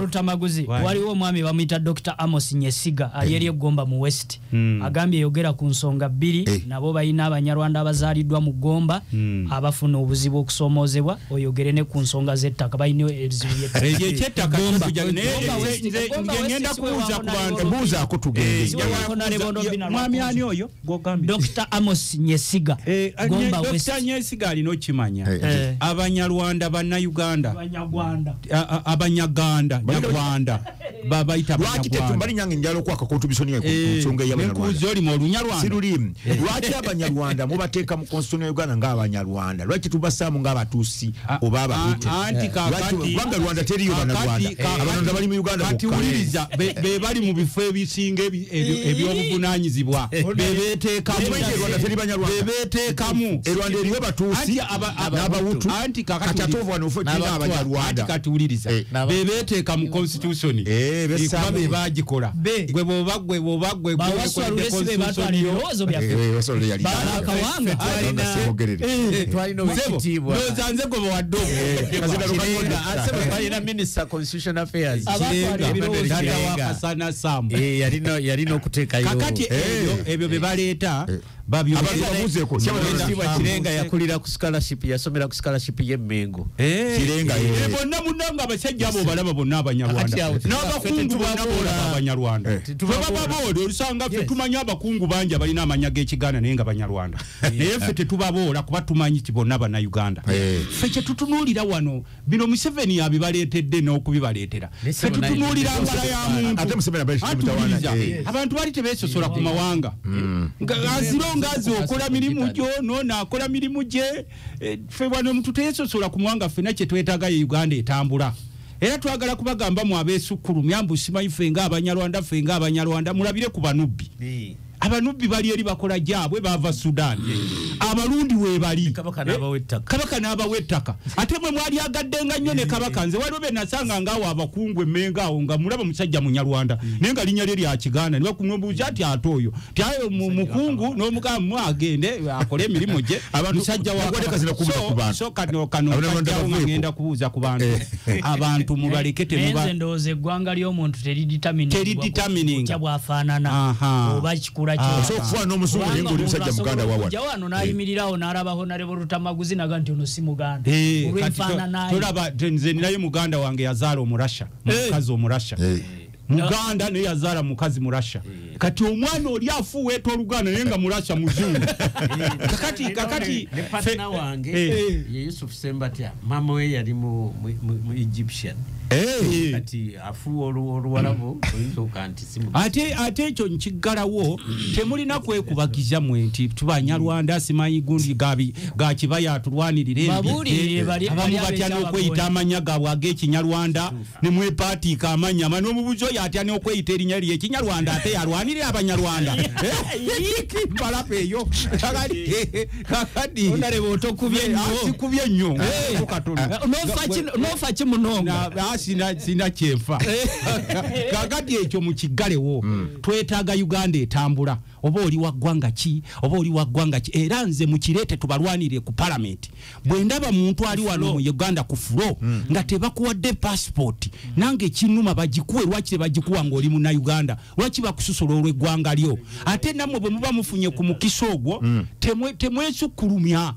Lutamaguzi waliwo omwami bamuyita Dr. Amos Nyesiga ali eri Gomba mu West agambye yogera ku nsonga bbiri nabo balina Abanyarwanda abazaaliddwa mu Gomba abafuna obuzibu okusoomoozebwa oyogere ne ku nsonga z'ettaka balina ebizibu by'ettaka ngenda kubuuza ku bantu buuzaako tugende mwami ani oyo gw'ogambye Dr. Amos Nyesiga Gomba West. Dr. Nyesiga alina okimanya Abanyarwanda Bannayuganda Abanyaganda Nyarwanda babayita lwaki tetumbali nyange njalo kwaka contribution ya ku nsonga y'Abanyarwanda oli mu Lunyarwanda sirulimu lwaki Abanyarwanda mubateeka mu constitution ya Uganda ng'Abanyarwanda lwaki tubasaamu ng'Abatuusi oba Abahutu anti kakati kubanga Rwanda teriyo Bannarwanda Abanyarwanda bali mu Uganda kati wuliriza be bali mu bifo ebisinga eby'obuvunaanyizibwa be beeteekamu Rwanda teri Banyarwanda be beeteekamu e Rwanda eriyo Batuusi n'Abahutu anti kakati ate ova wano ffe tulina Abanyarwanda kati wuliriza be beeteeka mu constitution kuba be baagikola gwe bwoba gwe bwoba gwe nze gwe bawadde yalina okuteekayo kakati ebyo bye baleeta Kirenga yakulira ku scholarship yasomera ku scholarship y'e Mengo Kirenga bonna munnanga abasajja abo balaba bonna Abanyarwanda n'abakungu bonna bolaba Abanyarwanda tebababoola olusanga ffe tumanyi abakungu bangi abalina amanya g'Ekiganda naye nga Banyarwanda naye ffe tetubaboola kuba tumanyi ti bonna Bannayuganda ffe kye tutunuulira wano bino Museveni yabibaleetedde n'okubibaleetera ffe tutunuulira mbala ya muntu abantu bali tebeesosola ku mawanga aziro ngazi okola mirimu gyo nona akola mirimu gye ffe wano omuntu teyesosola ku mawanga ffenna kye twetaaga ye Uganda etambula era twagala kubagamba mu abeesukkulumya mbu simanyi ffe ng'Abanyarwanda ffe ng'Abanyarwanda mulabire ku Banubbi Abanubbi bali eri bakola gyabwe bava Sudan Abarundi weebali Kabaka n'abawa ettaka ate mwe mwali agaddenga nnyo ne Kabaka nze waliwo be nasanga ngaawo abakungu emmengo awo nga mulaba musajja Munyarwanda naye nga linnya lye lya Kiganda ne bakumwebuuza ati ate oyo ti ayo mukungu n'omugamba mu agende akole emirimu gye musajja wa so kano kajjawo nga ngenda kubuuza ku bantu abantu mubaleke temuba nze ndowooza eggwanga ly'omuntu teridetermininga bw'afaanana oba kikula so kufa n'omuzungu naye ng'oli musajja Muganda wawa wano n'ayimirirawo n'alabaho Honorable Lutamaguzi naga nti ono si Muganda olw'enfaanana tolaba nze ninayo muganda wange yazaala Omurasha mukazi Omurasha Muganda naye yazaala mukazi Murasha kati omwana oli afuuweeta Oluganda naye nga Murasha muzungu kakati ne partner wange ye Yusuf Sembatya mama we yali mu Egyptian kati afuuwa Oluwarabu oyinza okanti si ate ekyo nkiggalawo temulina kwekubagiza mwe nti tubanyarwanda simanyi gundi ga kibaya atulwanirira abamu batya n'okweyita amannya gaabwe ag'Ekinyarwanda ne mwepaatiika amannya n'omubuuzi oyo atya n'okweyita erinnya ly'Ekinyarwanda ate yalwanirira Abanyarwanda mbalapa eyo kakati sikubye nnyo n'ofa ki munonga sina kyenfa kakati ekyo mukiggalewo twetaaga Uganda etambula oba oli wa ggwanga ki oba oli wa ggwanga ki era nze mukireete tubalwanirire ku palamenti bwe ndaba muntu ali wano mu Uganda ku fulo nga tebakuwadde passport nange kinnuma bagikuwe lwaki tebagikuwa ng'oli Munnayuganda lwaki bakusosola olw'eggwanga lyo ate nammwe bwe muba mufunye ku mukisa ogwo temwesukkulumya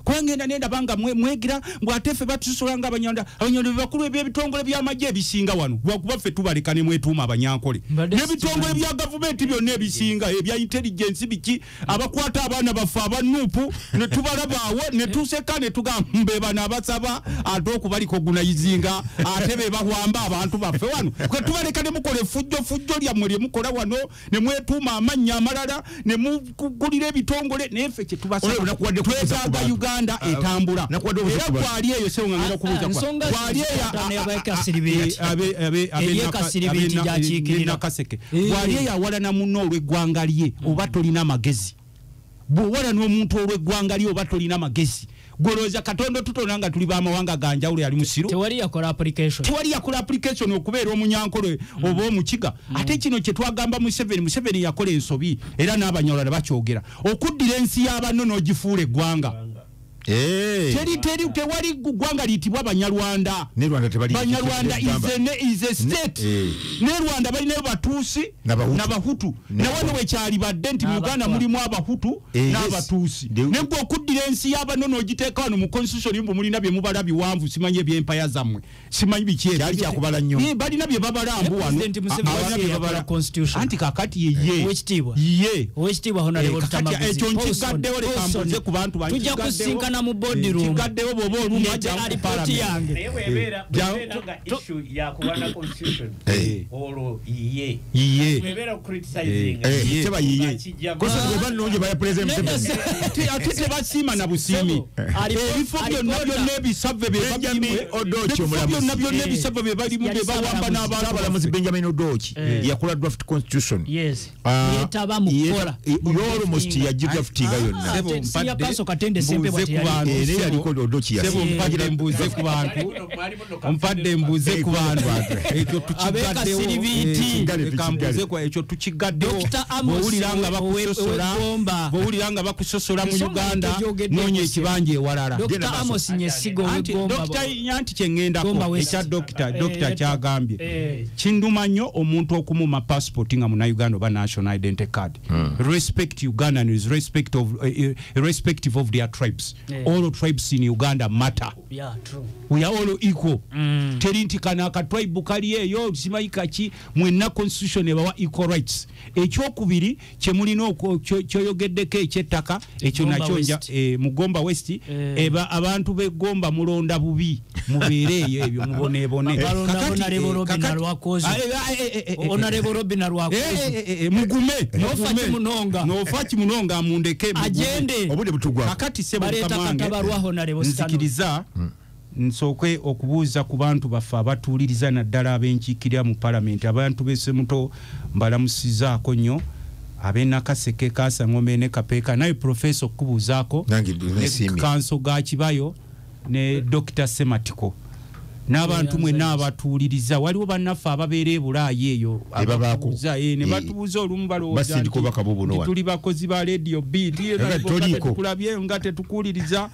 kubanga nenda banga mwegira mbw ate ffe batusosola nga Abanyarwanda Abanyarwanda bakulu eby'ebitongole by'amagye ebisinga wano lwakuba ffe tubaleka ne mwetuuma Abanyankole n'ebitongole bya gavumenti byonna ebisinga ebya intelligence biki abakwata abaana baffe abanuupu ne tubalabaawo ne tuseka ne tugamba mbe bano abasaba ate okubalikogunayizinga ate be bahwamba abantu baffe wano kwe tubaleka ne mukola effujjo lyammwe lye mukola wano ne mwetuuma amannya amalala ne mugulira ebitongole naye ffe kye tubasaba twetaaga Uganda etambula era kwali eyo se ngenda kubuuza kwali eyo Nakaseke kwali eyo awalana munno olw'eggwanga lye oba tolina magezi bw'owalana omuntu olw'eggwanga lye oba tolina magezi golooza Katonda tutona nga tuli b'amawanga ga njawulo yali musiru tewali yakola application tewali yakola application okubeera Omunyankole oba Omukiga ate kino kye twagamba Museveni yakola ensobi era n'Abanyarwanda bakyogera okuddira ensi y'abanno n'ogifuula eggwanga Teri tewali ggwanga liyitibwa Banyarwanda. Ne Rwanda tebali. Banyarwanda is a state. Ne Rwanda balinayo Batuusi n'Abahutu. Na wano wekyali badde nti mu Uganda mulimu Abahutu n'Abatuusi. Ne gwe okuddira ensi y'abanono ogiteeka wano mu constitution mbu mulina bye mubala biwanvu, simanyi eby'empaya zammwe, simanyi biki ebyo. Kyali kyakubala nnyo. Balina bye babala mbu wano. Balina bye babala constitution. Anti kakati ye. Owekitiibwa. Ye. Owekitiibwa Honorable Lutamaguzi. Ekyo nkigaddewo leka mbuuze ku bantu bangi. Tujja kusinkana mu boardroom. Kigaddewo bw'oba olumwa jangu ku parliament. Yange. Naye bw'ebeera nga issue ya kulwana constitution, olwo ye. Bw'ebeera criticizing. Teba yiye. Kosa bw'eba nnungi baya President Museveni. Ate tebasiima na busiimi. Ebifo byonna byonna ebisave bye Benjamin Odoki omulamuzi. Byonna byonna ebisave bye balimu bye bawamba n'abantu. Ssaabalamuzi Benjamin Odoki yakola draft constitution. Yes. Yeetaba mu kukola. Almost yagidraftinga yonna. Senior Counsel Katende Sempebwa teyali. Era yaliko Odoki yasi. Sebo mpadde mbuuze ku bantu. Mpadde mbuuze ku bantu. Ekyo tukigaddewo. Ekyo tukigaddewo. Bw'owulira nga bakusosola. Bw'owulira nga bakusosola mu Uganda, noonya ekibanja ewalala. Dr. Amos Nyesigo w'Egomba. Anti kye ŋŋendako ekya Dr. kyagambye. Kinduma nnyo omuntu okumuma passport nga munnayuganda oba national identity card. Respect Ugandans, irrespective of their tribes. All tribes in Uganda matter. Yeah, true. We are all equal. Teri nti kano akatribe kali eyo simanyi kaki, mwenna constitution ebawa equal rights. Ekyokubiri kye mulina kyoyogeddeko ekyettaka ekyo nakyo mu Gomba West, abantu b'e Gomba mulonda bubi, mubeere eyo ebyo muboneebone. Honorable Robin Rwakozi. Mugume. Nofa Kimunonga mundeke. Agende. Obudde butugwako. Kakati sebo Mukama wange, nzikiriza nsooke okubuuza ku bantu baffe abatuuliriza naddala ab'enkiikirira mu palamenti. Abantu b'Essemuto mbalamusizaako nnyo, ab'e Nakaseke, Kasangombe ne Kapeeka, naye Professor okubuuzaako ne Kanso ga Kibayo ne Dr. Sematiko n'abantu mwenna abatuuliriza. Waliwo bannaffe ababeera e Bulaaya eyo ne batubuuza olumu balowooza nti tuli bakozi ba Radio Beat, tetukulabye nga tetukuwuliriza.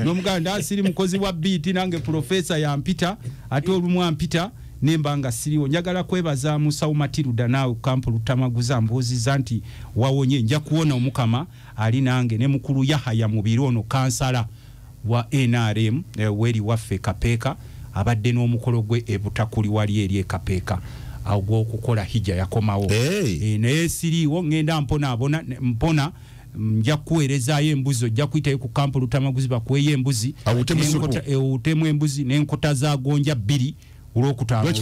N'omuganda siri mukozi wa Beat, nange Professor yampita, ate olumu ampita nemba nga siriwo. Njagala kwebaza Musawo Matilda naawe Kampu Lutamaguzi mbuuzizza nti wawonye. Nja kuwona Omukama ali nange ne mukulu Yahaya Mubiru ono kansala wa NRM weri waffe Kapeeka, abadde n'omukolo gwe ebutakuli wali eri e Kapeeka ogw'okukola hijja yakomawo. Naye siriiwo, ŋŋenda mpona mpona, nja kuweerezaayo embuzi, ojja kuyitayo ku Kampu Lutamaguzi bakuweeyo embuzi, owutemu embuzi n'enkota za gonja 2 olwokutaano.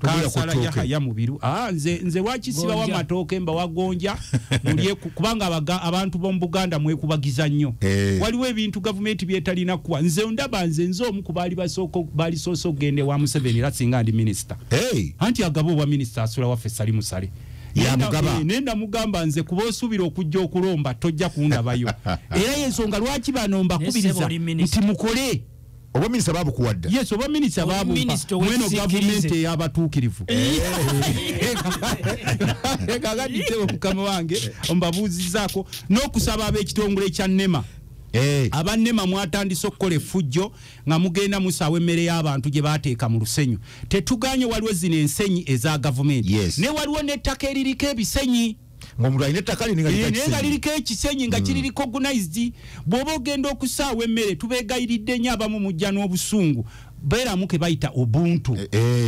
Kansala Yahaya Mubiru. Nze lwaki sibawa matooke mbawa gonja mulye, kubanga abantu b'omu Buganda mwekubagiza nnyo. Waliwo ebintu gavumenti byetalina kuwa. Nze ndaba nze omu ku baali soose okugenda ewa Museveni era singa ndi minisita. Anti agaba obwa minisita asula waffe Salimu Sale. Naye namugamba nze kuba osuubira okujja okulomba tojja kundabayo. Era y'ensonga lwaki bano mbakubiriza nti mukole. Oba minisita babukuwadde? Yes, oba minisita babumpa. Mweno gavumenti ey'abatuukirivu. Kakati ssebo mukama wange mbabuuzizaako n'okusaba ab'ekitongole kya NEMA. Aba NEMA mwatandise okukola effujjo nga mugenda musaawa emmere y'abantu gye baateeka mu lusenyu. Tetuganye, waliwo zino ensenyi eza gavumenti. Ne waliwo n'ettaka eririko ebisenyi. Ng'omuntu alina ettaka nga liriko ekisenyi nga kiri recognized. Bw'oba ogenda okusaawa emmere, tubeegayiridde nnyo abamu mujja n'obusungu. Beeramu ke bayita obuntu.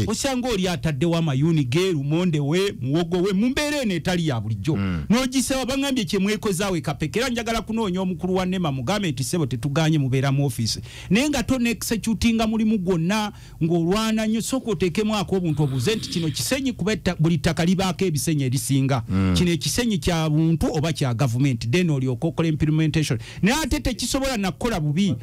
Osanga oli ataddewo amayuni ge, lumonde we, muwogo we, mu mbeera eno etali ya bulijjo. N'ogisaba baŋŋambye kye mwekozaawo e Kapeeka. Era njagala kunoonya omukulu wa NEMA mugambe nti ssebo tetuganye mubeera mu ofiisi. Naye nga tonna-executinga mulimu gwonna ng'olwana nnyo, sooka oteekemu ak'obuntu obuuze nti kino kisenyi, kuba buli ttaka libaako ebisenyi erisinga. Kino ekisenyi kya buntu oba kya gavumenti, then olyoke okola implementation. Naye ate tekisobola nakukola bubi,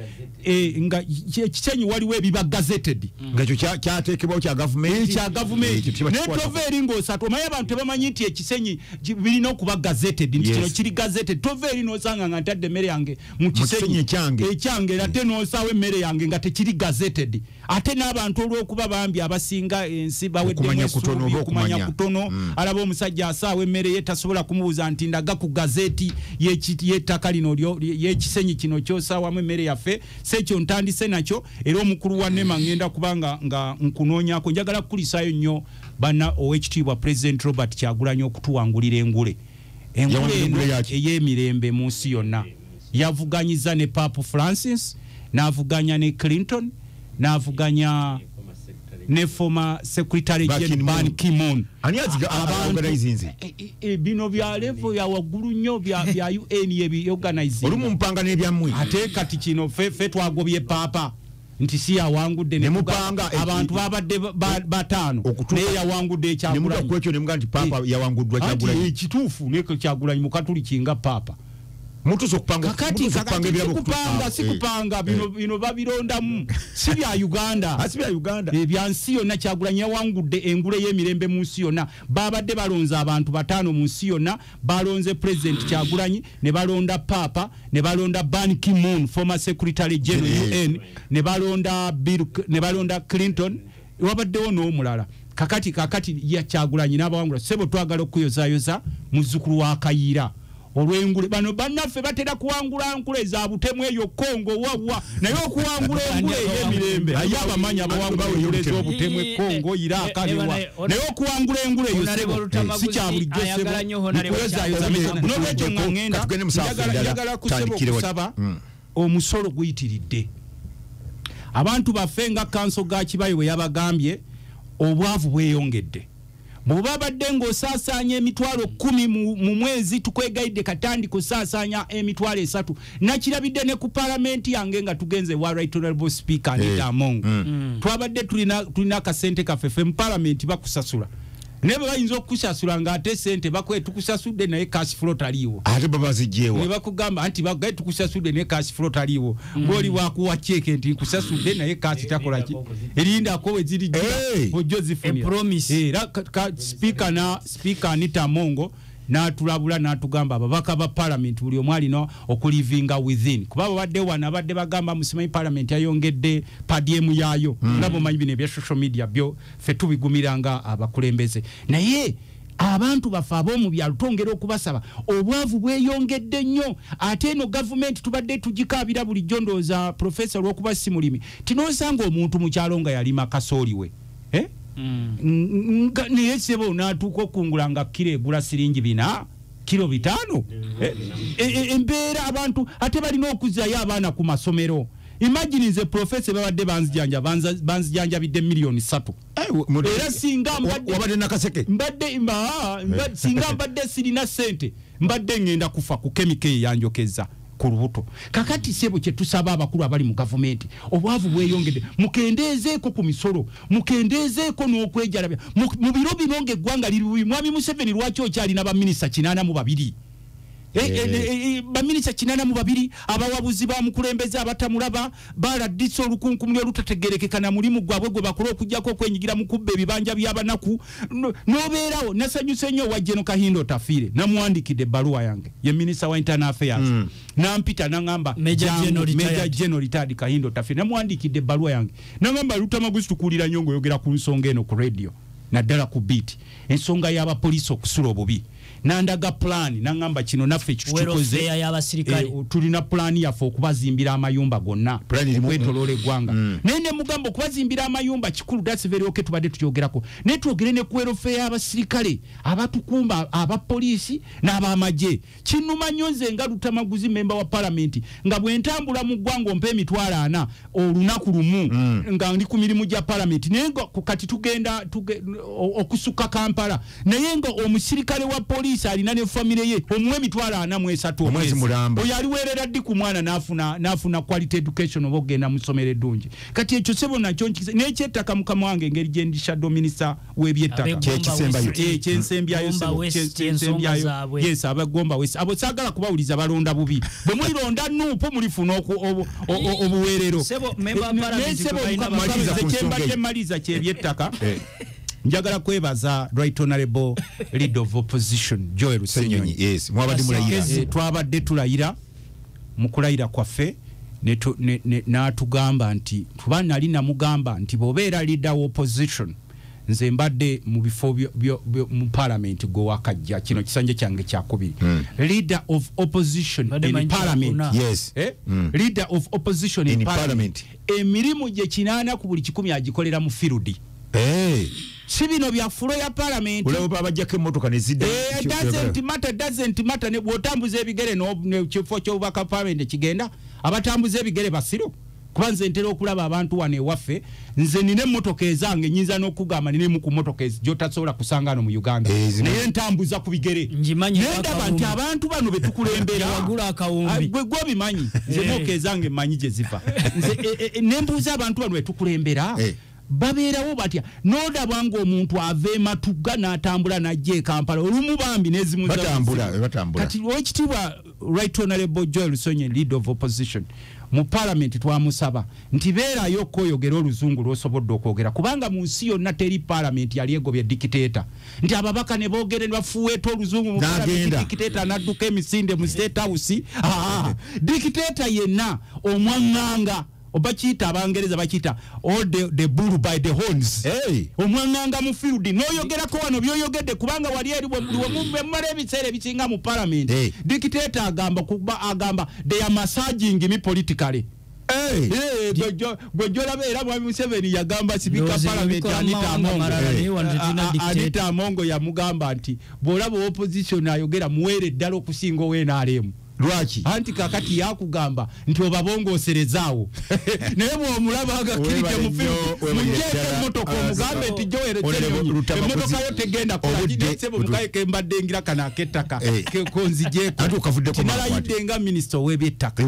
nga ekisenyi waliwo ebiba gazetted. Nga ekyo kyateekebwawo kya gavumenti. Kya gavumenti. Naye tova eri ng'osatu, omanyi abantu tebamanyi nti ekisenyi birina okuba gazetted, nti kino kiri gazetted. Tova eri n'osanga nga ntadde emmere yange mu kisenyi ekyange, ate n'osaawo emmere yange nga tekiri gazetted. Ate n'abantu olw'okuba bambi abasinga ensi baweddemu essuubi, okumanya kutono, alaba omusajja asaawa emmere ye tasobola kumubuuza nti ndaga ku gazeti y'ettaka lino y'ekisenyi kino ky'osaawamu emmere yaffe. Si ekyo ntandise nakyo, era omukulu wa NEMA ngenda kubanga nga nkunoonyaako. Njagala kukulisaayo nnyo banna ow'ekitiibwa President Robert Kyagulanyi okutuwangulira engule. Engule eno ey'emirembe mu nsi yonna. Yavuganyiza ne Pope Francis, n'avuganya ne Clinton, n'avuganya ne former Secretary General Ban Ki-moon. Ani organizinze? Bino bya level ya waggulu nnyo bya UN ebi organizing. Olumu mpanga n'ebyammwe. Ate kati kino ffe twagobye Papa nti si yawangudde ne mupanga abantu babadde bataano naye yawangudde Kyagulanyi. Ne muga kwekyo ne muga nti Papa yawanguddwa Kyagulanyi. Anti kituufu ne Kyagulanyi mukatuliki nga Papa. Mutuso kupanga kupanga si kupanga bino babirondamu si bya Uganda. Si bya Uganda. Ebya nsi yonna. Kyagulanyi yawangudde engule y'emirembe mu nsi yonna. Babadde balonze abantu bataano mu nsi yonna, balonze President Kyagulanyi, ne balonda Papa, ne balonda Ban Ki-moon former Secretary General UN, ne balonda Bill, ne balonda Clinton, wabaddewo n'omulala. Kakati ya Kyagulanyi n'abawangula. Ssebo twagala okuyozayoza muzzukulu wa Kayiira olw'engule. Bano bannaffe batera kuwangula nkule za butemu eyo Kongo wawa, naye okuwangula engule ey'emirembe aye abamanyi abawangula engule z'obutemu e Kongo, Iraq newa, naye okuwangula engule eyo ssebo si kya bulijjo ssebo. Nkuyozayoza. N'olwekyo nga ngenda njagala kusebo kusaba omusolo guyitiridde abantu baffe nga kanso ga Kibayi bwe yabagambye, obwavu bweyongedde. Bw'oba badde ng'osaasaanya 10,000 mu mwezi, tukwegayidde katandika osaasaanya 3,000. Nakirabidde ne ku palamenti yange nga tugenze wa Right Honorable Speaker Anita Among. Twabadde tulina akasente kaffe ffe mu palamenti bakusasula. Naye bwe bayinza okukusasula ng'ate sente bakwe tukusasudde naye cash flow taliiwo. Ate baba zijjeewa. Ne bakugamba nti bagaye tukusasudde naye cash flow taliiwo. Ng'oli wakuwa cheque nti nkusasudde naye cash takola ki. Erindako we ziri ojjo zifunira. Era Speaker Anita Among n'atulabula n'atugamba ababaka ba parliament buli omu alina okulivinga within. Kuba babadde wano abadde bagamba musimanyi parliament yayongedde per diem yaayo. Nga bw'omanyi bino ebya social media byo ffe tubigumira nga abakulembeze. Naye abantu baffe ab'omu byalo twongera okubasaba, obwavu bweyongedde nnyo. Ate eno gavumenti tubadde tugikaabira bulijjo, ndowooza Professor olw'okuba si mulimi, tinoosanga omuntu mu kyalo nga yalima kasooli we. Naye ssebo n'atuuka okungula nga kiro egula siringi 4, kiro 5. Embeera abantu ate balina okuzzayo abaana ku masomero. Imagine nze Professor babadde banzijanjabidde 3 million. Era singa wabadde nakaseke. Singa mbadde sirina ssente, mbadde ngenda kufa ku kemike yanjokeza ku lubuto. Kakati ssebo kye tusaba abakulu abali mu gavumenti, obwavu bweyongedde, mukendeezeeko ku misolo, mukendeezeeko n'okwejalabya. Mu biro bino ng'eggwanga liri bubi, Mwami Museveni lwaki okyalina baminisita 82? Baminisita 82 abawabuzi ba mukulembeze abatamulaba baladdisa olukunkumuli olutategerekeka na mulimu gwabwe gwe bakola okuggyako okwenyigira mu kubba ebibanja by'abanaku. N'obeerawo. Nasanyuse nnyo owa General Kahinda Otafiire, namuwandiikidde ebbaluwa yange, ye minisita wa internal affairs. Nampita n'aŋŋamba Major General retired Kahinda Otafiire, namuwandiikidde ebbaluwa yange n'aŋŋamba Lutamaguzi tukuwulira nnyo ng'oyogera ku nsonga eno ku radio, naddala ku beat, ensonga y'abapoliisi okusula obubi. Nandaga plan n'aŋŋamba kino naffe tukikoze, tulina plan yaffe okubazimbira amayumba gonna okwetoloola eggwanga. Naye ne mugamba okubazimbira amayumba kikulu, that's very okay, tubadde tukyogerako, naye twogere ne ku welfare y'abasirikale abatukumba, abapoliisi n'abamagye. Kinnuma nnyo nze nga Lutamaguzi memba wa palamenti nga bwe ntambula mu ggwanga ompa 40,000 olunaku lumu nga ndi ku mirimu gya palamenti, naye nga kati tugenda okusukka Kampala, naye nga omusirikale wa poliisi poliisi alina ne famire ye, omuwe 43,000 omwezi mulamba. Oyo aliweerera ddi ku mwana n'afuna quality education oba okugenda mu ssomero eddungi? Kati ekyo sebo nakyo n'ekyettaka, mukama wange, engeri gye ndi shadow minister w'ebyettaka, Kyekisembayo. Kyensembyayo. Kyensembyayo, yes. Abagomba West abo saagala kubawuliza, balonda bubi. Bwe mulilonda NUP mulifuna obuweerero. Kyembadde maliza kyebyettaka. Njagala kwebaza Right Honorable Leader of Opposition Joel Ssenyonyi. Yes, mwabadde mulayira. Twabadde tulayira. Mu kulayira kwaffe n'atugamba nti, kuba nali namugamba nti bw'obeera leader wa opposition, nze mbadde mu bifo mu parliament gwe wakajja, kino kisanja kyange kyakubiri, leader of opposition in parliament, yes. Leader of opposition in parliament, emirimu gye 80 ku buli 100 agikolera mu field. Hey. Si bino bya floor ya parliament. Olaba abajjako emmotoka ne zidda. Doesn't matter, doesn't matter. Ne bw'otambuza ebigere no kifo ky'obubaka parliament kigenda, abatambuza ebigere basiru. Kuba nze ntera okulaba abantu wano ewaffe, nze nina emmotoka ezange, nyinza n'okugamba nina ku mmotoka gy'otasobola kusanga wano mu Uganda, naye ntambuza ku bigere. Naye ndaba nti abantu bano be tukulembera, gwe gwobimanyi, nze emmotoka ezange mmanyi gye ziva. Nze ne mbuuza abantu bano be tukulembera babeerawo batya? N'olaba ng'omuntu ava e Matugga n'atambula n'ajja e Kampala olumu bambi n'ezimu batambula. Kati Oweekitiibwa Right Honorable Joel Ssenyonyi, leader of opposition mu parliament, twamusaba nti beerayo okwoyogera oluzungu lw'osobodde okwogera, kubanga mu nsi yonna teri parliament yali egobye dictator nti ababaka ne boogere ne bafuweeta oluzungu mu parliament, dictator n'adduka emisinde mu State House. Dictator yenna omwaŋŋanga, oba kiyita Abangereza bakiyita all the bull by the horns. Hey. Omwaŋŋanga mu field n'oyogerako wano by'oyogedde, kubanga wali eri bwemumala ebiseera ebisinga mu parliament, hey. Dictator agamba, kuba agamba they are massaging me politically. Hey. Gwe gyolaba era Mwami Museveni yagamba sibika parliament Anita Amongo. Anita Amongo yamugamba nti bw'olaba opposition ayogera muweere ddala okusinga owa NRM. Lwaki? Anti kakati yakugamba nti obabongoserezaawo, naye bw'omulaba agakkirije mu mujeeko emmotoka omugambe nti Joel emmotoka yo tegenda kulasebo mukaye mbadde ngira kano ak'ettaka konzigyeko. Kinalayidde nga minisita ow'ebyettaka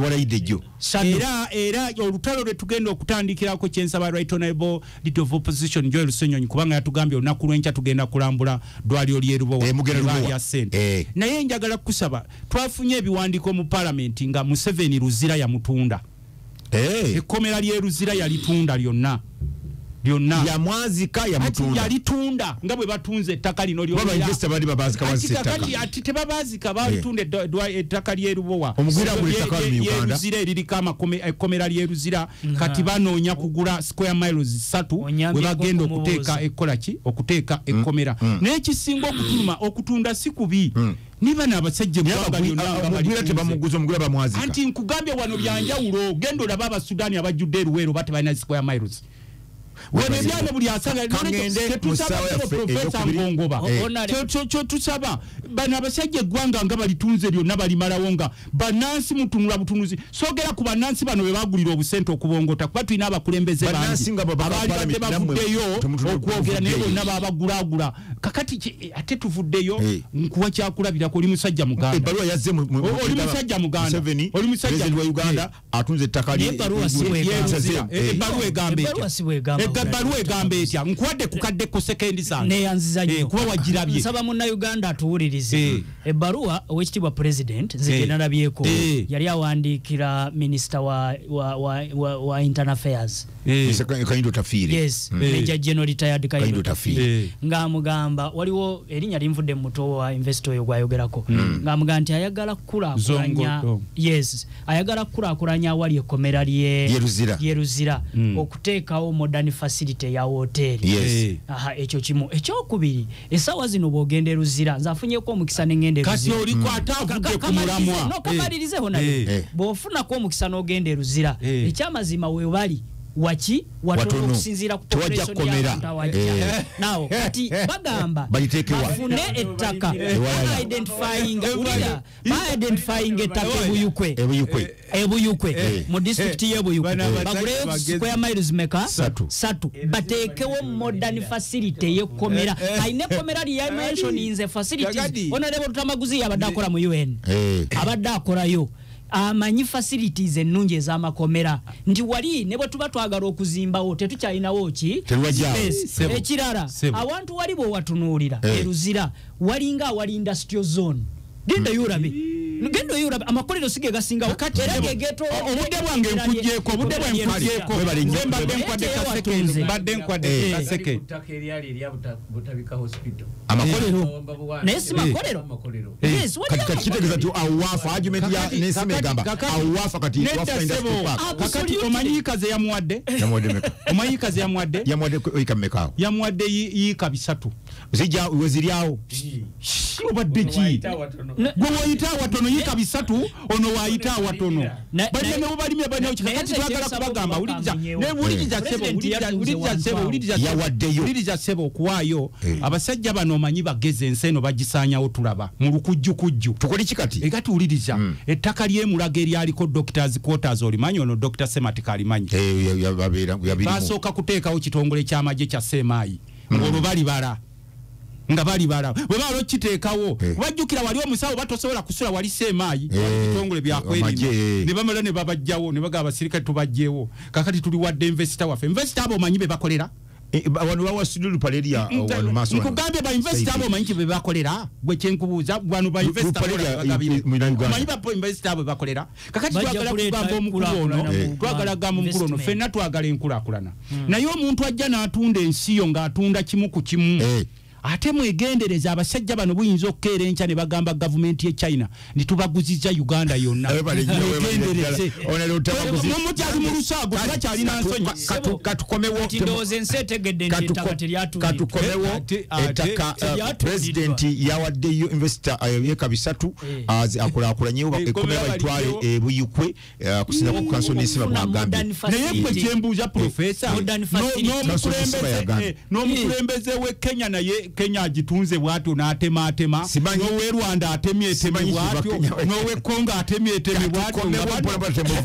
era olutalo lwe tugenda okutandikirako. Kyensaba Right Honorable Leader of Opposition Joel Ssenyonyi, kubanga yatugambye olunaku lw'enkya tugenda kulambula ddwaliro ly'e Lubowa lya ssente, naye njagala kukusaba, twafunye ebiwandiiko mu parliament nga Museveni Luzira yamutunda. Ekkomera ly'e Luzira yalitunda lyonna lyonna. Yamwazika, yamutunda. Yalitunda nga bwe batunze ettaka lino. Lyonna ati tebabazika, balitunda ettaka ly'e Lubowa Luzira eririko ekkomera ly'e Luzira. Kati banoonya kugula square miles 3 we bagenda okuteeka ekkola ki, okuteeka ekkomera. Naye ekisinga okutuluma, okutunda si kubi, niba n'abasajja anti nkugambye wano byanjawulo. Genda olaba Abasudaani abajjudde eruweero batebalina square miles. Wano ebyana buli asanga. Profesa Ngongoba, tusaba bano abasajja eggwanga nga balitunze lyonna balimalawo, nga bannansi mutunula butunuzi. Sogera ku bannansi bano be bagulira obusente okubongota, kuba tulina abakulembeze bangi abaali bavuddeyo okwogera, naye bonna babagulagula. Kakati ate tuvuddeyo, nkuwa kyakulabirako, oli musajja Muganda, oli musajja Muganda, oli musajja wa Uganda atunze ettaka. Ebbaluwa egamba etya? Ebbaluwa egamba etya? Nkuwadde kukadde ku sekendi zange. Neyanziza nnyo. Kuba wagirabye. Nsaba Munnayuganda atuwulirize. Ebbaluwa Oweekitiibwa President nze gye nalabyeko, yali awandiikira minisita wa internal affairs. Kahinda Otafiire. Yes, Major General retired Kahinda Otafiire, ng'amugamba waliwo erinnya linvudde mu mutwe wa investor oyo gwayogerako, ng'amugamba nti ayagala kukulaakulanya, yes, ayagala kukulaakulanya awali ekkomera ly'e Luzira okuteekawo modern facility ya woteeri. Aha, ekyo kimu. Ekyokubiri, essaawa zino bw'ogenda e Luzira, nze afunyeko omukisa ne ŋŋenda e Kati oliko ate avudde ku mulamwa. No, kamalirizeho naye. Bw'ofunako omukisa n'ogenda e Luzira, ekyamazima we bali Waki watono okusinziira ku population y'abantu awajja. Now kati bagamba bafune ettaka ba-identifying ettaka Ebuyukwe mu disitulikiti y'Ebuyukwe baguleyo square miles meka 3 bateekewo modern facility ey'ekkomera. Alina ekkomera lye mentioninze facilities. Honorable Lutamaguzi yabadde akola mu UN, abadde akolayo, amanyi facilities ennungi ez'amakomera nti wali ne bwe tuba twagala okuzimbawo tetukyalinawo ki space. Ekirala awantu wali bw'owatunuulira eruzira walinga awali industrial zone. Genda yurabe, genda yurabe amakolero sige gasingawo era gegeto. Obudde bwange nkuggyeko, obudde bwange nkuggyeko. Nze mbadde nkwadde kaseke, mbadde nkwadde kaseke. Ettaka eryali erya Butabika Hospital. Amakolero. Naye si makolero. Yes, kati kitegeeza nti awo waafa argument ya Nesime egamba awo waafa kati waafa industrial park. Kakati omanyi yiika ze yamuwadde? Yamuwadde meka? Omanyi yiika ze yamuwadde? Yamuwadde yiika mmeka awo? Yamuwadde yiika 3. Zijja weziri awo. Obadde ki? Gwe wayita awatono yiika 3, ono wayita awatono. Balina ne bubalimye balina kakati twagala kubagamba wuliriza ne wuliriza ssebo, wuliriza ssebo, wuliriza yawaddeyo. Wuliriza ssebo okuwaayo. Abasajja bano omanyi bageze ensi eno bagisaanyawo tulaba mu lukujjukujju. Tukole ki kati? Ekati wuliriza ettaka ly'emulaga eryaliko Doctors Quarters olimanyi ono Dr. Sematika alimanyi. Basooka kuteekawo kitongole ky'amagye kya Semaayi ng'olwo balibala nga balibala bwe baala okiteekawo bajjukira wali omusawo batosobola kusula wali Semaayi kitongole byakwerinda ne bamala ne babajjawo ne bagamba abasirikale tubajjewo. Kakati tuli wadde investor waffe. Investor abo omanyi be bakolera? Wano bawa studio Lupaleria wano maaso wano. Nkugambye ba investor abo omanyi be bakolera? Gwe kyenkubuuza wano ba investor omanyi ba investor abo bakolera? Kakati twagala kugamba omukulu ono, twagala kugamba omukulu ono ffenna twagala enkulaakulana. Naye omuntu ajja n'atunda ensi yo ng'atunda kimu ku kimu. Ate mwegendereza abasajja bano buyinza okukeera enkya ne bagamba gavumenti ye China nti tubaguzizza Uganda yonna. Mwegendereze. Mukyali mu lusaago tebakyalina nsonyi. Katukomewo ndowooza ensi etegedde nti ettaka teryatuuliddwa. Katukomewo ettaka president yawaddeyo investor yiika 3 akulaakulanyewo ekkomera balitwale Ebuyukwe kusinza ku kanso n'ensi bwagambye. Naye gwe kyembuuza profesa n'omukulembeze w'e Kenya naye Kenya agitunze bw'atyo n'atemaatema, n'ow'e Rwanda atemye eteme bw'atyo, n'ow'e Congo atemye eteme bw'atyo.